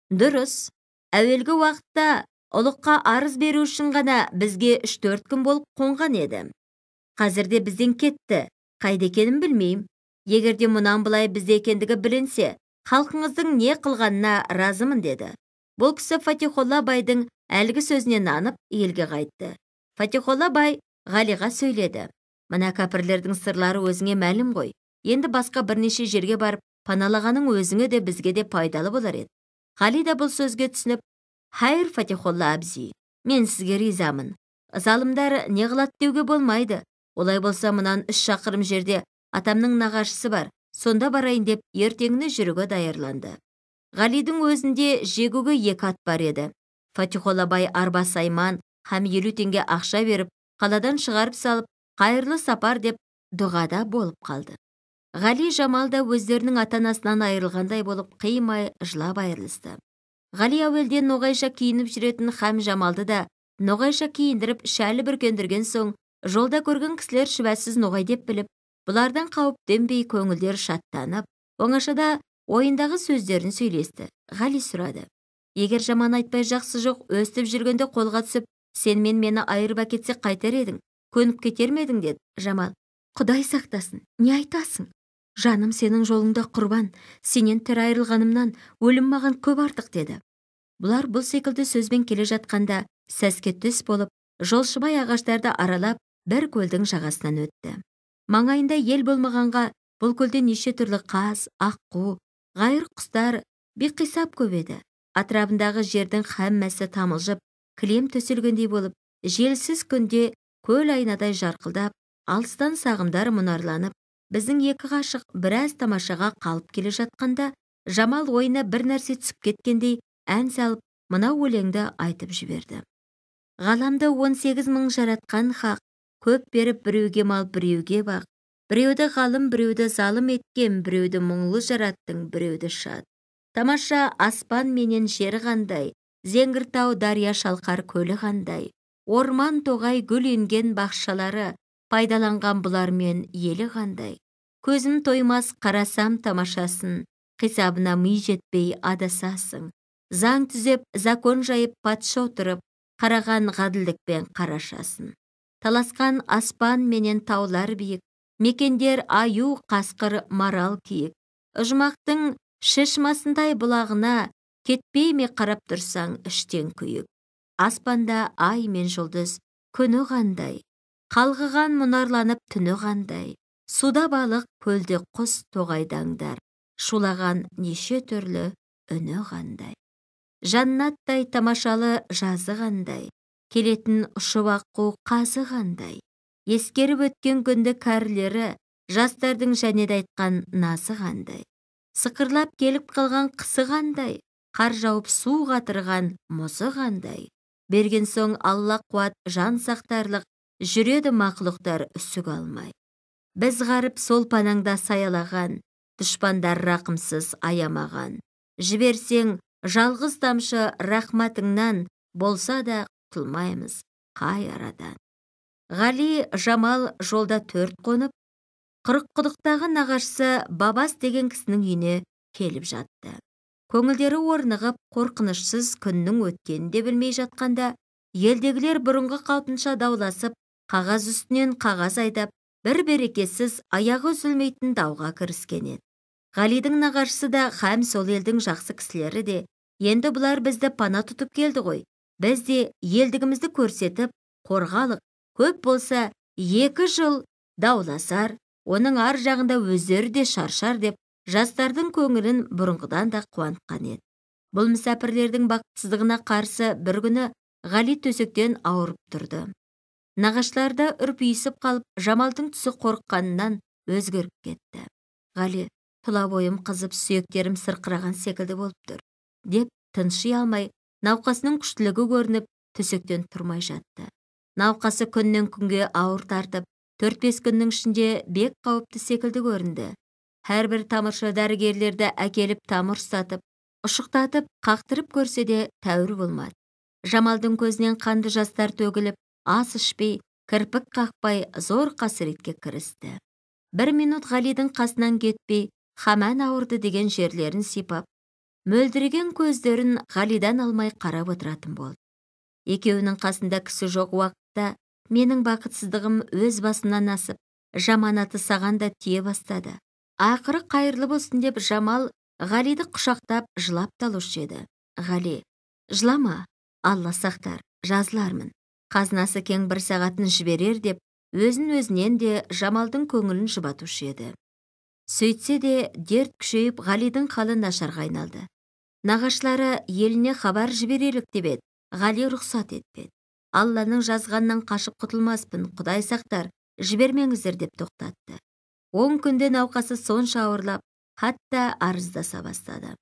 Speaker 1: Дұрыс, әуелгі уақытта ұлыққа арыз беру үшін ғана бізге 3-4 күн болып қонған еді. Қазірде бізден кетті, қайда екенін білмеймін. Егерде мұнан былай бізде екендігі білінсе, халқыңыздың не қылғанына разымын деді. Бұл кісі Фатихолла байдың әлгі сөзіне нанып елге қайтты. Фатихолла бай Ғалиға сөйледі. Мына кәпірлердің сырлары өзіңе мәлім ғой. Енді басқа бірнеше жерге барып, паналағаның өзіңе де бізге де пайдалы болар еді. Ғали да бұл сөзге түсініп, «Хайыр, Фатихолла абзи, мен сізге ризамын. Залымдар не қылады деуге болмайды. Олай болса, мұнан 3 шақырым жерде атамның нағашысы бар, сонда барайын деп ертеңіне жүруге даярланды. Ғалидің өзінде жегуге 2 ат бар еді. Фатихолла бай арба сайман һәм 50 теңге ақша беріп, қаладан шығарып салып, қайырлы сапар деп дұғада болып қалды. Ғали Жамал да өздерінің ата-анасынан айырылғандай болып қимай жылап айырылысты. Ғали әуелден ноғайша киініп жүретін һәм Жамалды да ноғайша киіндіріп шәлі бүркендірген соң, жолда көрген кісілер шүбәсіз ноғай деп біліп, бұлардан қауіптенбей көңілдері шаттанып, оңашада ойындағы сөздерін сөйлесті. Ғали сұрады. Егер жаман айтпай жақсы жоқ, өстіп жүргенде қолға түсіп, сен мен мені айырып әкетсе қайтер едің, көніп кетер ме едің деді Жамал. Құдай сақтасын, не айтасың? Жаным сенің жолыңда құрбан, сенен тірі айырылғанымнан өлім маған көп артық деді. Бұлар бұл секілді сөзбен келе жатқанда сәске түс болып, жолшыбай ағаштарды аралап, бір көлдің жағасынан өтті. Маңайында ел болмағанға бұл көлде неше түрлі қаз, аққу, ғайыр құстар биқисап көп еді. Атырабындағы жердің хаммасы тамылжып, кілем төселгендей болып, желсіз күнде көл айнадай жарқылдап, алыстан сағымдар мұнарланып, біздің екі ғашық біраз тамашаға қалып келе жатқанда, Жамал ойына бір нәрсе түсіп кеткендей ән салып, мынау өлеңді айтып жіберді. Ғаламды 18 мың жаратқан хақ, көп беріп біреуге мал, біреуге бақ, біреуді ғалым, біреуді залым еткен, біреуді мұңлы жараттың, біреуді шат. Тамаша аспан менен жер қандай, зеңгір тау, дария шалқар көлі қандай, орман тоғай гүл енген бақшалары, пайдаланған бұлармен елі қандай. Көзім тоймас қарасам тамашасын, қисабына ми жетпей адасасың. Заң түзеп, закон жайып патша отырып, қараған ғаділдікпен қарашасын. Таласқан аспан менен таулар биік, мекендер аю, қасқыр, марал киік. Ұжмақтың шешмасындай бұлағына кетпей ме қарап тұрсаң іштен күйік. Аспанда ай мен жұлдыз, күні қандай, қалғыған мұнарланып түні қандай. Суда балық, көлде құс, тоғайдаңдар, шулаған неше түрлі үні қандай. Жаннаттай тамашалы жазы қандай, келетін ұшып аққу қазы қандай. Ескеріп өткен күнді кәрілері, жастардың және де айтқан назы қандай. Сықырлап келіп қалған қысы қандай, қар жауып су қатырған мұзы қандай. Берген соң Алла қуат жан сақтарлық, жүреді мақұлықтар үсік алмай. Біз ғарып сол панаңда саялаған, дұшпандар рақымсыз аямаған. Жіберсең жалғыз тамшы рахматыңнан, болса да құтылмаймыз қай арадан. Ғали Жамал жолда 4 қонып, 40 құдықтағы нағашысы Бабас деген кісінің үйіне келіп жатты. Көңілдері орнығып, қорқынышсыз күннің өткенін де білмей жатқанда, елдегілер бұрынғы қалпынша дауласып, қағаз үстінен қағаз айдап, бір берекесіз аяғы үзілмейтін дауға кіріскен еді. Ғалидің нағашысы да һәм сол елдің жақсы кісілері де, енді бұлар бізді пана тұтып келді ғой, біз де елдігімізді көрсетіп, қорғалық, көп болса 2 жыл дауласар, оның ар жағында өздері де шаршар деп, жастардың көңілін бұрынғыдан да қуантқан еді. Бұл мүсәпірлердің бақытсыздығына қарсы бір күні Ғали төсектен ауырып тұрды. Нағашылар да үрпиісіп қалып, Жамалдың түсі қорыққанынан өзгеріп кетті. Ғали, тұла бойым қызып, сүйектерім сырқыраған секілді болып тұр, деп тынши алмай, науқасының күштілігі көрініп, төсектен тұрмай жатты. Науқасы күннен күнге ауыр тартып, 4-5 күннің ішінде бек қауіпті секілді көрінді. Әрбір тамыршы дәрігерлерді әкеліп тамыр ұстатып, ұшықтатып, қақтырып көрсе де тәуір болмады. Жамалдың көзінен қанды жастар төгіліп, ас ішпей, кірпік қақпай зор қасіретке кірісті. Бір минут Ғалидың қасынан кетпей, хаман ауырды деген жерлерін сипап, мөлдіреген көздерін Ғалидан алмай қарап отыратын болды. Екеуінің қасында кісі жоқ уақытта менің бақытсыздығым өз басымнан асып, жаманаты саған да тие бастады. Ақыры қайырлы болсын деп Жамал Ғалиді құшақтап жылап талушы еді. Ғали, жылама, Алла сақтар, жазылармын. Қазынасы кең бір сағатын жіберер деп, өзін өзінен де Жамалдың көңілін жұбатушы еді. Сөйтсе де дерт күшейіп, Ғалидің халі нашарға айналды. Нағашылары еліне хабар жіберелік деп еді, Ғали рұқсат етпеді. Алланың жазғанынан қашып құтылмаспын, Құдай сақтар, жібермеңіздер деп тоқтатты. 10 күнде науқасы сонша ауырлап, хатта арыздаса бастады.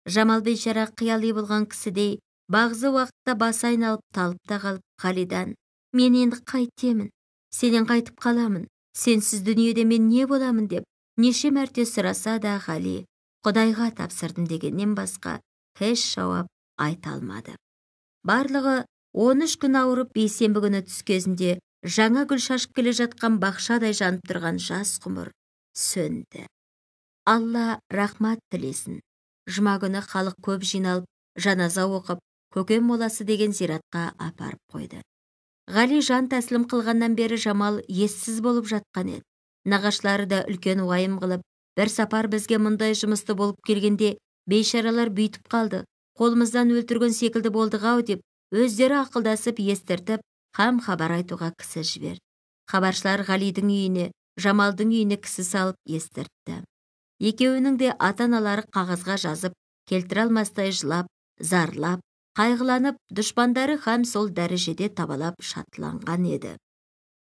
Speaker 1: Жамал бейшара қияли болған кісідей, бағзы уақытта басы айналып талып та қалып, Ғалидан, мен енді қайтемін, сенен қайтып қаламын, сенсіз дүниеде мен не боламын деп неше мәрте сұраса да Ғали, Құдайға тапсырдым дегеннен басқа еш жауап айта алмады. Барлығы 13 күн ауырып, бейсенбі күні түс кезінде жаңа гүл шашып келе жатқан бақшадай жанып тұрған жас ғұмыр сөнді. Алла рахмат тілесін. Жұма күні халық көп жиналып, жаназа оқып, Көкем моласы деген зиратқа апарып қойды. Ғали жан тәсілім қылғаннан бері Жамал ессіз болып жатқан еді. Нағашылары да үлкен уайым қылып, бір сапар бізге мұндай жұмысты болып келгенде бейшаралар бүйтіп қалды, қолымыздан өлтірген секілді болдық ау деп өздері ақылдасып естіртіп, хам хабар айтуға кісі жіберді. Хабаршылар Ғалидің үйіне, Жамалдың үйіне кісі салып естіртті. Екеуінің де ата-аналары қағазға жазып, келтіре алмастай жылап, зарлап, қайғыланып, дұшпандары хам сол дәрежеде табалап шатланған еді.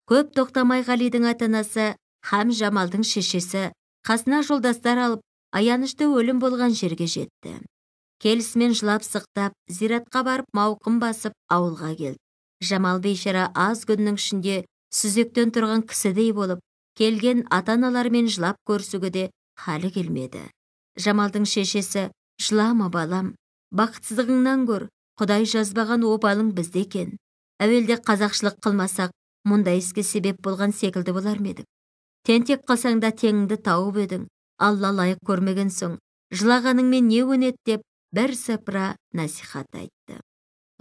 Speaker 1: Көп тоқтамай Ғалидің ата-анасы, хам Жамалдың шешесі, қасына жолдастар алып, аянышты өлім болған жерге жетті. Келісімен жылап сықтап, зиратқа барып мауқын басып ауылға келді. Жамал бейшара аз күннің ішінде сүзектен тұрған кісідей болып, келген ата-аналарымен жылап көрісуге де халі келмеді. Жамалдың шешесі, жылама балам, бақытсыздығыңнан көр, Құдай жазбаған обалың бізде екен. Әуелде қазақшылық қылмасақ, мұндай іске себеп болған секілді болар ма едік? Тентек қылсаң да теңіңді тауып едің, Алла лайық көрмеген соң, жылағаныңмен не өнеді деп бір сыпыра насихат айтты.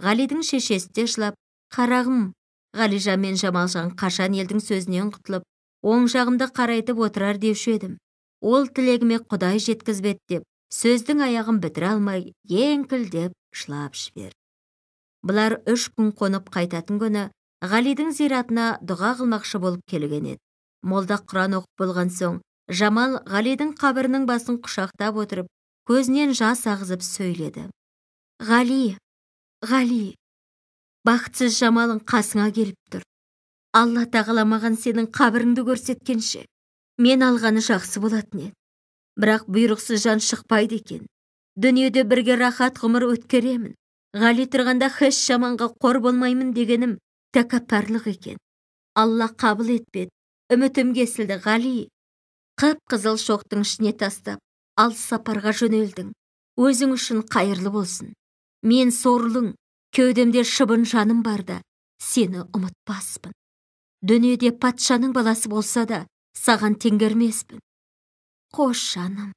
Speaker 1: Ғалидің шешесі де жылап, қарағым, Ғалижан мен Жамалжан қашан елдің сөзінен құтылып, оң жағымды қарайтып отырар деуші едім. Ол тілегіме Құдай жеткізбеді деп, сөздің аяғын бітіре алмай, еңкілдеп жылап жіберді. Бұлар 3 күн қонып қайтатын күні Ғалидің зиратына дұға қылмақшы болып келген еді. Молда Құран оқып болған соң, Жамал Ғалидің қабірінің басын құшақтап отырып, көзінен жас ағызып сөйледі. Ғали, Ғали, бақытсыз Жамалың қасыңа келіп тұр. Алла тағала маған сенің қабіріңді көрсеткенше, мен алғаны жақсы болатын еді. Бірақ бұйрықсыз жан шықпайды екен. Дүниеде бірге рахат ғұмыр өткеремін. Ғали тұрғанда еш жаманға қор болмаймын дегенім тәкаппарлық екен. Алла қабыл етпеді. Үмітім кесілді, Ғали. Қып-қызыл шоқтың ішіне тастап, алыс сапарға жөнелдің. Өзің үшін қайырлы болсын. Мен сорлың, кеудемде шыбын жаным барда, сені ұмытпаспын. Дүниеде патшаның баласы болса да, саған теңгермеспін. Қош жаным,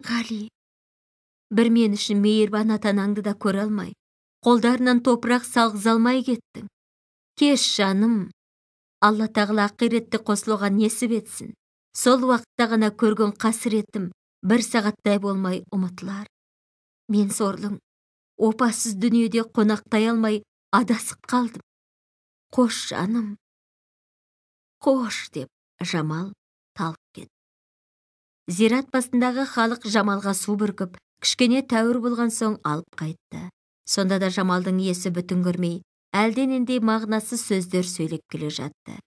Speaker 1: Ғали. Бір мен үшін мейірбан ата-анаңды да көре алмай, қолдарынан топырақ салғыза алмай кеттің. Кеш жаным, Алла тағала ақиретте қосылуға несіп етсін. Сол уақытта ғана көрген қасіретім бір сағаттай болмай ұмытылар. Мен сорлың, опасыз дүниеде қонақтай алмай адасып қалдым. Қош жаным, қош деп Жамал талып кетті. Зират басындағы халық Жамалға су бүркіп, кішкене тәуір болған соң алып қайтты. Сонда да Жамалдың есі бүтін көрмей, әлденендей мағынасыз сөздер сөйлеп келе жатты.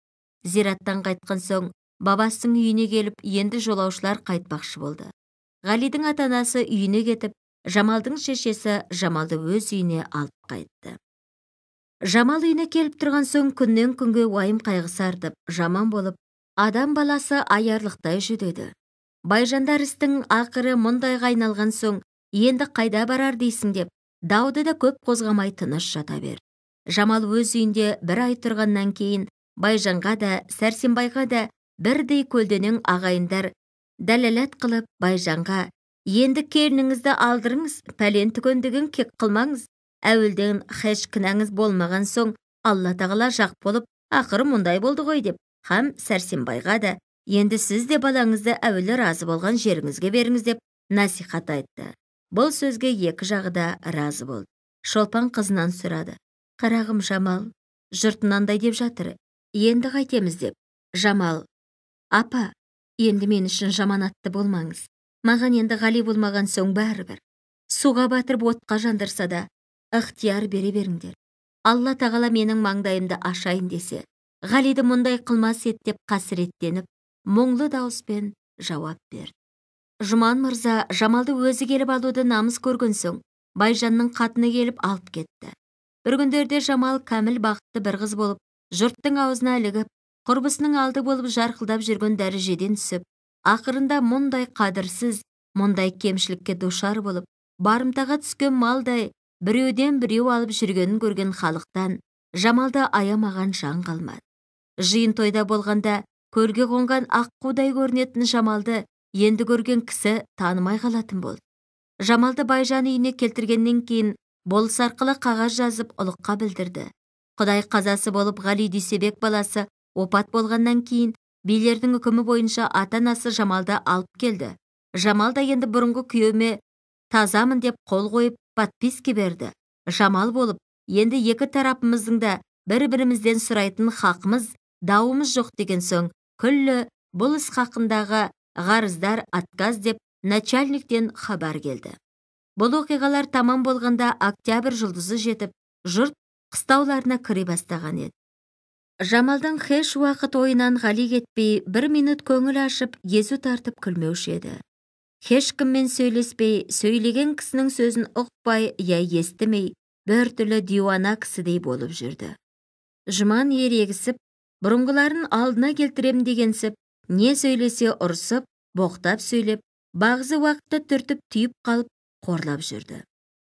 Speaker 1: Зираттан қайтқан соң бабасының үйіне келіп, енді жолаушылар қайтпақшы болды. Ғалидың ата-анасы үйіне кетіп, Жамалдың шешесі Жамалды өз үйіне алып қайтты. Жамал үйіне келіп тұрған соң күннен күнге уайым қайғысы артып, жаман болып, адам баласы аярлықтай жүдеді. Байжандар істің ақыры мұндайға айналған соң, енді қайда барар дейсің деп, дауды да көп қозғамай тыныш жата берді. Жамал өз үйінде бір ай тұрғаннан кейін Байжанға да, Сәрсенбайға да бірдей көлденең ағайындар дәләләт қылып, Байжанға: «Енді келініңізді алдырыңыз, пәлен түген деген кек қылмаңыз, әуелден хеш кінәңіз болмаған соң Алла тағала жақ болып, ақыры мұндай болды ғой» деп, һәм Сәрсенбайға да: «Енді сіз де балаңызды әуелі разы болған жеріңізге беріңіз» деп насихат айтты. Бұл сөзге екі жағы да разы болды. Шолпан қызынан сұрады: «Қарағым Жамал, жұрт мынандай деп жатыр, енді қайтеміз?» деп. Жамал: «Апа, енді мен үшін жаманатты болмаңыз. Маған енді Ғали болмаған соң бәрібір. Суға батырып отқа жандырса да, ықтияр бере беріңдер. Алла тағала менің маңдайымды ашайын десе, Ғалиді мұндай қылмас ет» деп қасіреттеніп, мұңлы дауыспен жауап берді. Жұман мырза Жамалды өзі келіп алуды намыс көрген соң, Байжанның қатыны келіп алып кетті. Бір күндерде Жамал кәміл бақытты бір қыз болып, жұрттың аузына ілігіп, құрбысының алды болып жарқылдап жүрген дәрежеден түсіп, ақырында мұндай қадірсіз, мұндай кемшілікке душар болып, барымтаға түскен малдай біреуден біреу алып жүргенін көрген халықтан Жамалды аямаған жан қалмады. Жиын тойда болғанда көлге қонған аққудай көрінетін Жамалды енді көрген кісі танымай қалатын болды. Жамалды Байжан үйіне келтіргеннен кейін болыс арқылы қағаз жазып ұлыққа білдірді. Құдай қазасы болып Ғали Дүйсебек баласы опат болғаннан кейін билердің үкімі бойынша ата-анасы Жамалды алып келді. Жамал да енді бұрынғы күйеуіме тазамын деп қол қойып подписка берді. Жамал болып, енді екі тарапымыздың да бір-бірімізден сұрайтын хақымыз, дауымыз жоқ деген соң, күллі бұл іс хақындағы ғарыздар отказ деп начальниктен хабар келді. Бұл оқиғалар тамам болғанда октябрь жұлдызы жетіп, жұрт қыстауларына кіре бастаған еді. Жамалдың хеш уақыт ойынан Ғали кетпей, бір минут көңіл ашып, езу тартып күлмеуші еді. Хеш кіммен сөйлеспей, сөйлеген кісінің сөзін ұқпай, я естімей, бір түрлі диуана кісідей болып жүрді. Жұман ерегісіп, бұрынғыларын алдына келтірем дегенсіп, не сөйлесе ұрсып, боқтап сөйлеп, бағзы уақытта түртіп түйіп қалып, қорлап жүрді.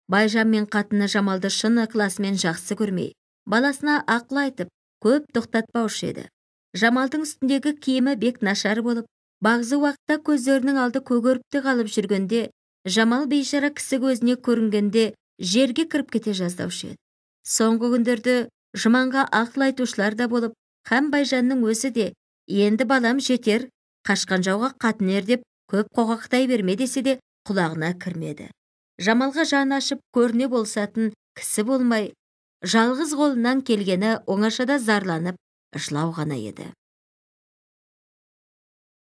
Speaker 1: Байжан мен қатыны Жамалды шын ықыласымен жақсы көрмей, баласына ақыл айтып, көп тоқтатпаушы еді. Жамалдың үстіндегі киімі бек нашар болып, бағзы уақытта көздерінің алды көгеріп те қалып жүргенде, Жамал бейшара кісі көзіне көрінгенде жерге кіріп кете жаздаушы еді. Соңғы күндерде Жұманға ақыл айтушылар да болып, һәм Байжанның өзі де, «Енді балам жетер, қашқан жауға қатын ер» деп көп қоқақтай берме десе де құлағына кірмеді. Жамалға жаны ашып көріне болсатын кісі болмай, жалғыз қолынан келгені оңашада зарланып жылау ғана еді.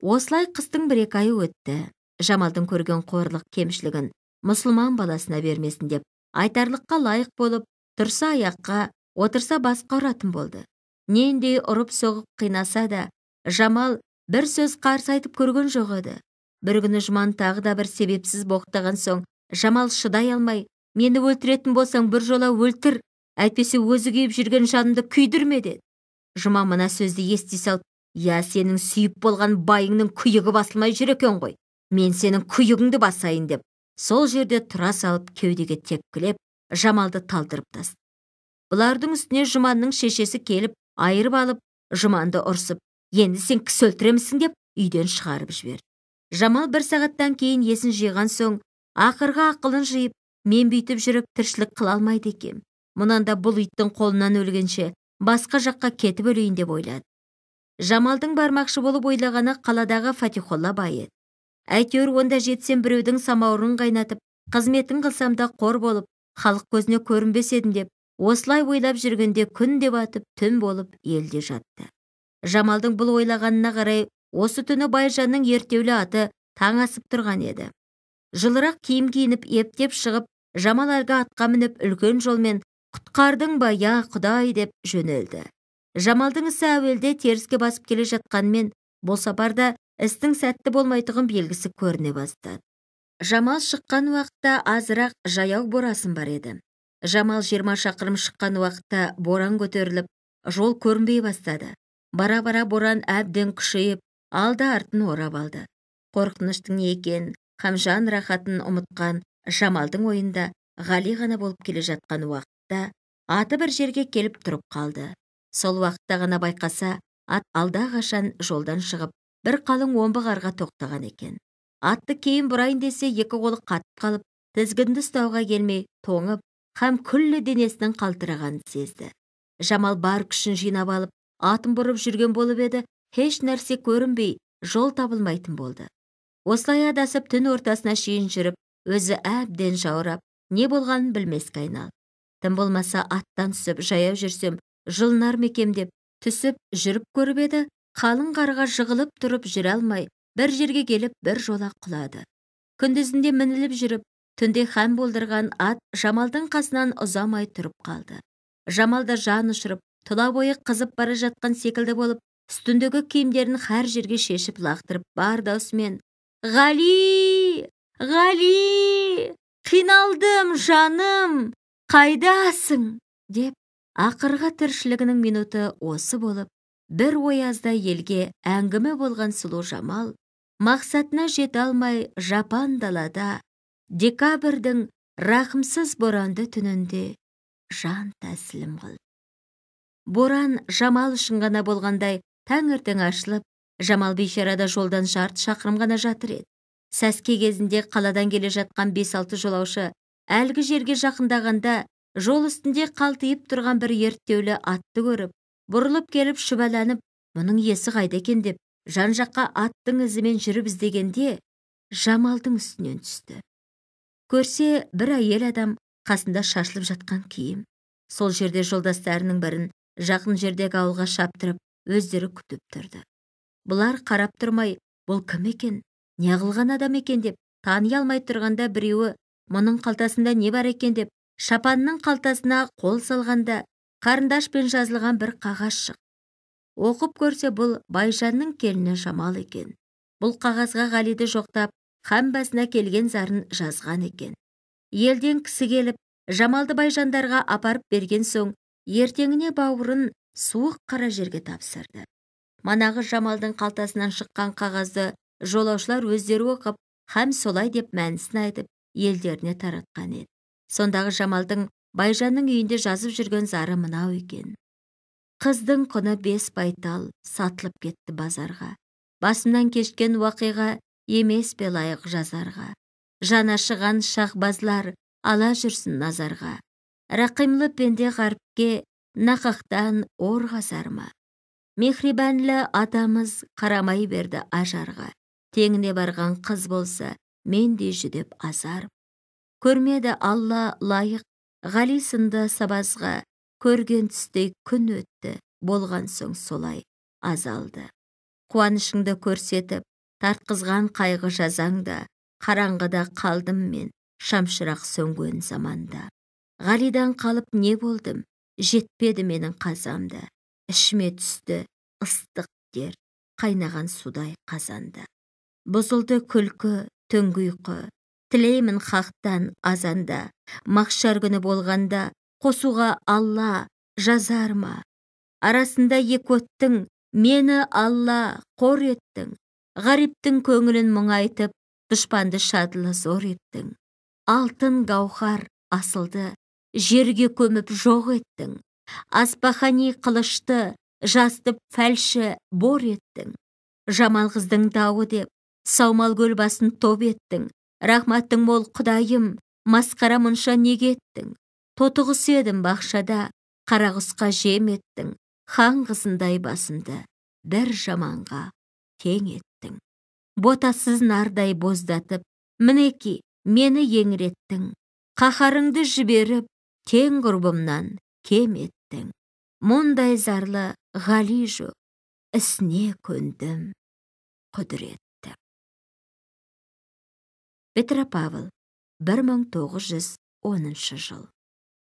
Speaker 1: Осылай қыстың бір-екі айы өтті. Жамалдың көрген қорлық кемшілігін мұсылман баласына бермесін деп айтарлыққа лайық болып, тұрса аяққа, отырса басқа ұратын болды. Нендей ұрып соғып қинаса да, Жамал бір сөз қарсы айтып көрген жоқ еді. Бір күні Жұман тағы да бір себепсіз боқтаған соң, Жамал шыдай алмай, «Мені өлтіретін болсаң бір жола өлтір, әйтпесе өзі күйіп жүрген жанымды күйдірме» деді. Жұман мына сөзді ести салып, «Я сенің сүйіп болған байыңның күйігі басылмай жүр екен ғой, мен сенің күйігіңді басайын» деп, сол жерде тұра салып кеудеге тепкілеп, Жамалды талдырып тастады. Бұлардың үстіне Жұманның шешесі келіп, айырып алып, Жұманды ұрсып, «Енді сен кісі өлтіремісің» деп үйден шығарып жіберді. Жамал бір сағаттан кейін есін жиған соң, ақырғы ақылын жиып, «Мен бүйтіп жүріп тіршілік қыла алмайды екем. Мұнан да бұл иттің қолынан өлгенше басқа жаққа кетіп өлейін» деп ойлады. Жамалдың бармақшы болып ойлағаны қаладағы Фатихолла бай еді. Әйтеуір онда жетсем біреудің самаурын қайнатып, қызметін қылсам да қор болып, халық көзіне көрінбес едім деп, осылай ойлап жүргенде күн деп атып, түн болып елде жатты. Жамалдың бұл ойлағанына қарай, осы түні Байжанның ертеулі аты таң асып тұрған еді. Жылырақ киім киініп, ептеп шығып, Жамал әлгі атқа мініп, үлкен жолмен Құтқардың ба, я Құдай деп жөнелді. Жамалдың ісі әуелде теріске басып келе жатқанмен, бұл сапарда істің сәтті болмайтұғын белгісі көріне бастады. Жамал шыққан уақытта азырақ жаяу борасын бар еді. Жамал 20 шақырым шыққан уақытта боран көтеріліп, жол көрінбей бастады. Бара-бара боран әбден күшейіп, алды артын орап алды. Қорқыныштың не екенін һәм жан рахатын ұмытқан Жамалдың ойында Ғали ғана болып келе жатқан уақытта аты бір жерге келіп тұрып қалды. Сол уақытта ғана байқаса, ат алда қашан жолдан шығып, бір қалың омбы қарға тоқтаған екен. Атты кейін бұрайын десе, екі қолы қатып қалып, тізгінді ұстауға келмей, тоңып, һәм күллі денесінің қалтырағанын сезді. Жамал бар күшін жинап алып, атын бұрып жүрген болып еді, еш нәрсе көрінбей, жол табылмайтын болды. Осылай адасып түн ортасына шейін жүріп, өзі әбден жаурап, не болғанын білмеске айналды. Тым болмаса аттан түсіп, жаяу жүрсем, жылынар ма екем деп, түсіп жүріп көріп еді, қалың қарға жығылып тұрып жүре алмай, бір жерге келіп бір жола құлады. Күндізінде мініліп жүріп, түнде һәм болдырған ат Жамалдың қасынан ұзамай тұрып қалды. Жамал да жан ұшырып, тұла бойы қызып бара жатқан секілді болып, үстіндегі киімдерін әр жерге шешіп лақтырып, бар даусымен «Ғали! Ғали! Қиналдым, жаным! Қайдасың?» деп, ақырғы тіршілігінің минуты осы болып, бір оязда елге әңгіме болған сұлу Жамал мақсатына жете алмай жапан далада декабрьдің рақымсыз боранды түнінде жан тәсілім қылды. Боран Жамал үшін ғана болғандай таңертең ашылып, Жамал бейшарада жолдан жарты шақырым ғана жатыр еді. Сәске кезінде қаладан келе жатқан 5-6 жолаушы әлгі жерге жақындағанда жол үстінде қалтиып тұрған бір ерттеулі атты көріп, бұрылып келіп шүбәланып, мұның иесі қайда екен деп, жан-жаққа аттың ізімен жүріп іздегенде Жамалдың үстінен түсті. Көрсе, бір әйел адам қасында шашылып жатқан киім. Сол жерде жолдастарының бірін жақын жердегі ауылға шаптырып, өздері күтіп тұрды. Бұлар қарап тұрмай, бұл кім екен, не қылған адам екен деп тани алмай тұрғанда біреуі мұның қалтасында не бар екен деп шапанның қалтасына қол салғанда қарындашпен жазылған бір қағаз шықты. Оқып көрсе, бұл Байжанның келіні Жамал екен. Бұл қағазға Ғалиді жоқтап, хан басына келген зарын жазған екен. Елден кісі келіп, Жамалды Байжандарға апарып берген соң, ертеңіне бауырын суық қара жерге тапсырды. Манағы Жамалдың қалтасынан шыққан қағазды жолаушылар өздері оқып, һәм солай деп мәнісін айтып, елдеріне таратқан еді. Сондағы Жамалдың Байжанның үйінде жазып жүрген зары мынау екен. Қыздың құны 5 байтал сатылып кетті базарға. Басымнан кешкен уақиға емес пе лайық жазарға. Жан ашыған шахбазлар ала жүрсін назарға. Рақимлы пенде ғаріпке нақақтан ор қазар ма? Мехрибәнлі атамыз қарамай берді ажарға. Теңіне барған қыз болса, мендей жүдеп азар. Көрмеді Алла лайық, Ғали сынды сабазға, көрген түстей күн өтті, болған соң солай азалды. Қуанышыңды көрсетіп, тартқызған қайғы жазаңда, қараңғыда қалдым мен, шамшырақ сөнген заманда. Ғалидан қалып не болдым, жетпеді менің қазамда. Ішіме түсті ыстық дер, қайнаған судай қазанда. Бұзылды күлкі, түнгі ұйқы, тілеймін хақтан азанда. Махшар күні болғанда, қосуға Алла жазар ма? Арасында екі оттың, мені Алла қор еттің. Ғариптің көңілін мұңайтып, дұшпанды шадлы зор еттің. Алтын гауһар асылды, жерге көміп жоқ еттің. Аспахани қылышты, жастып фәлші бор еттің. Жамал қыздың дауы деп, саумал көл басын топ еттің. Рахматтың мол құдайым, масқара мұнша неге еттің? Тотығыс едім бақшада, қара құсқа жем еттің. Хан қызындай басымды бір жаманға тең еттің. Ботасыз нардай боздатып, мінеки мені еңіреттің. Қаһарыңды жіберіп, тең құрбымнан кем еттің. Мұндай зарлы Ғали жоқ, ісіне көндім, құдіретті. Петропавл, 1910 жыл.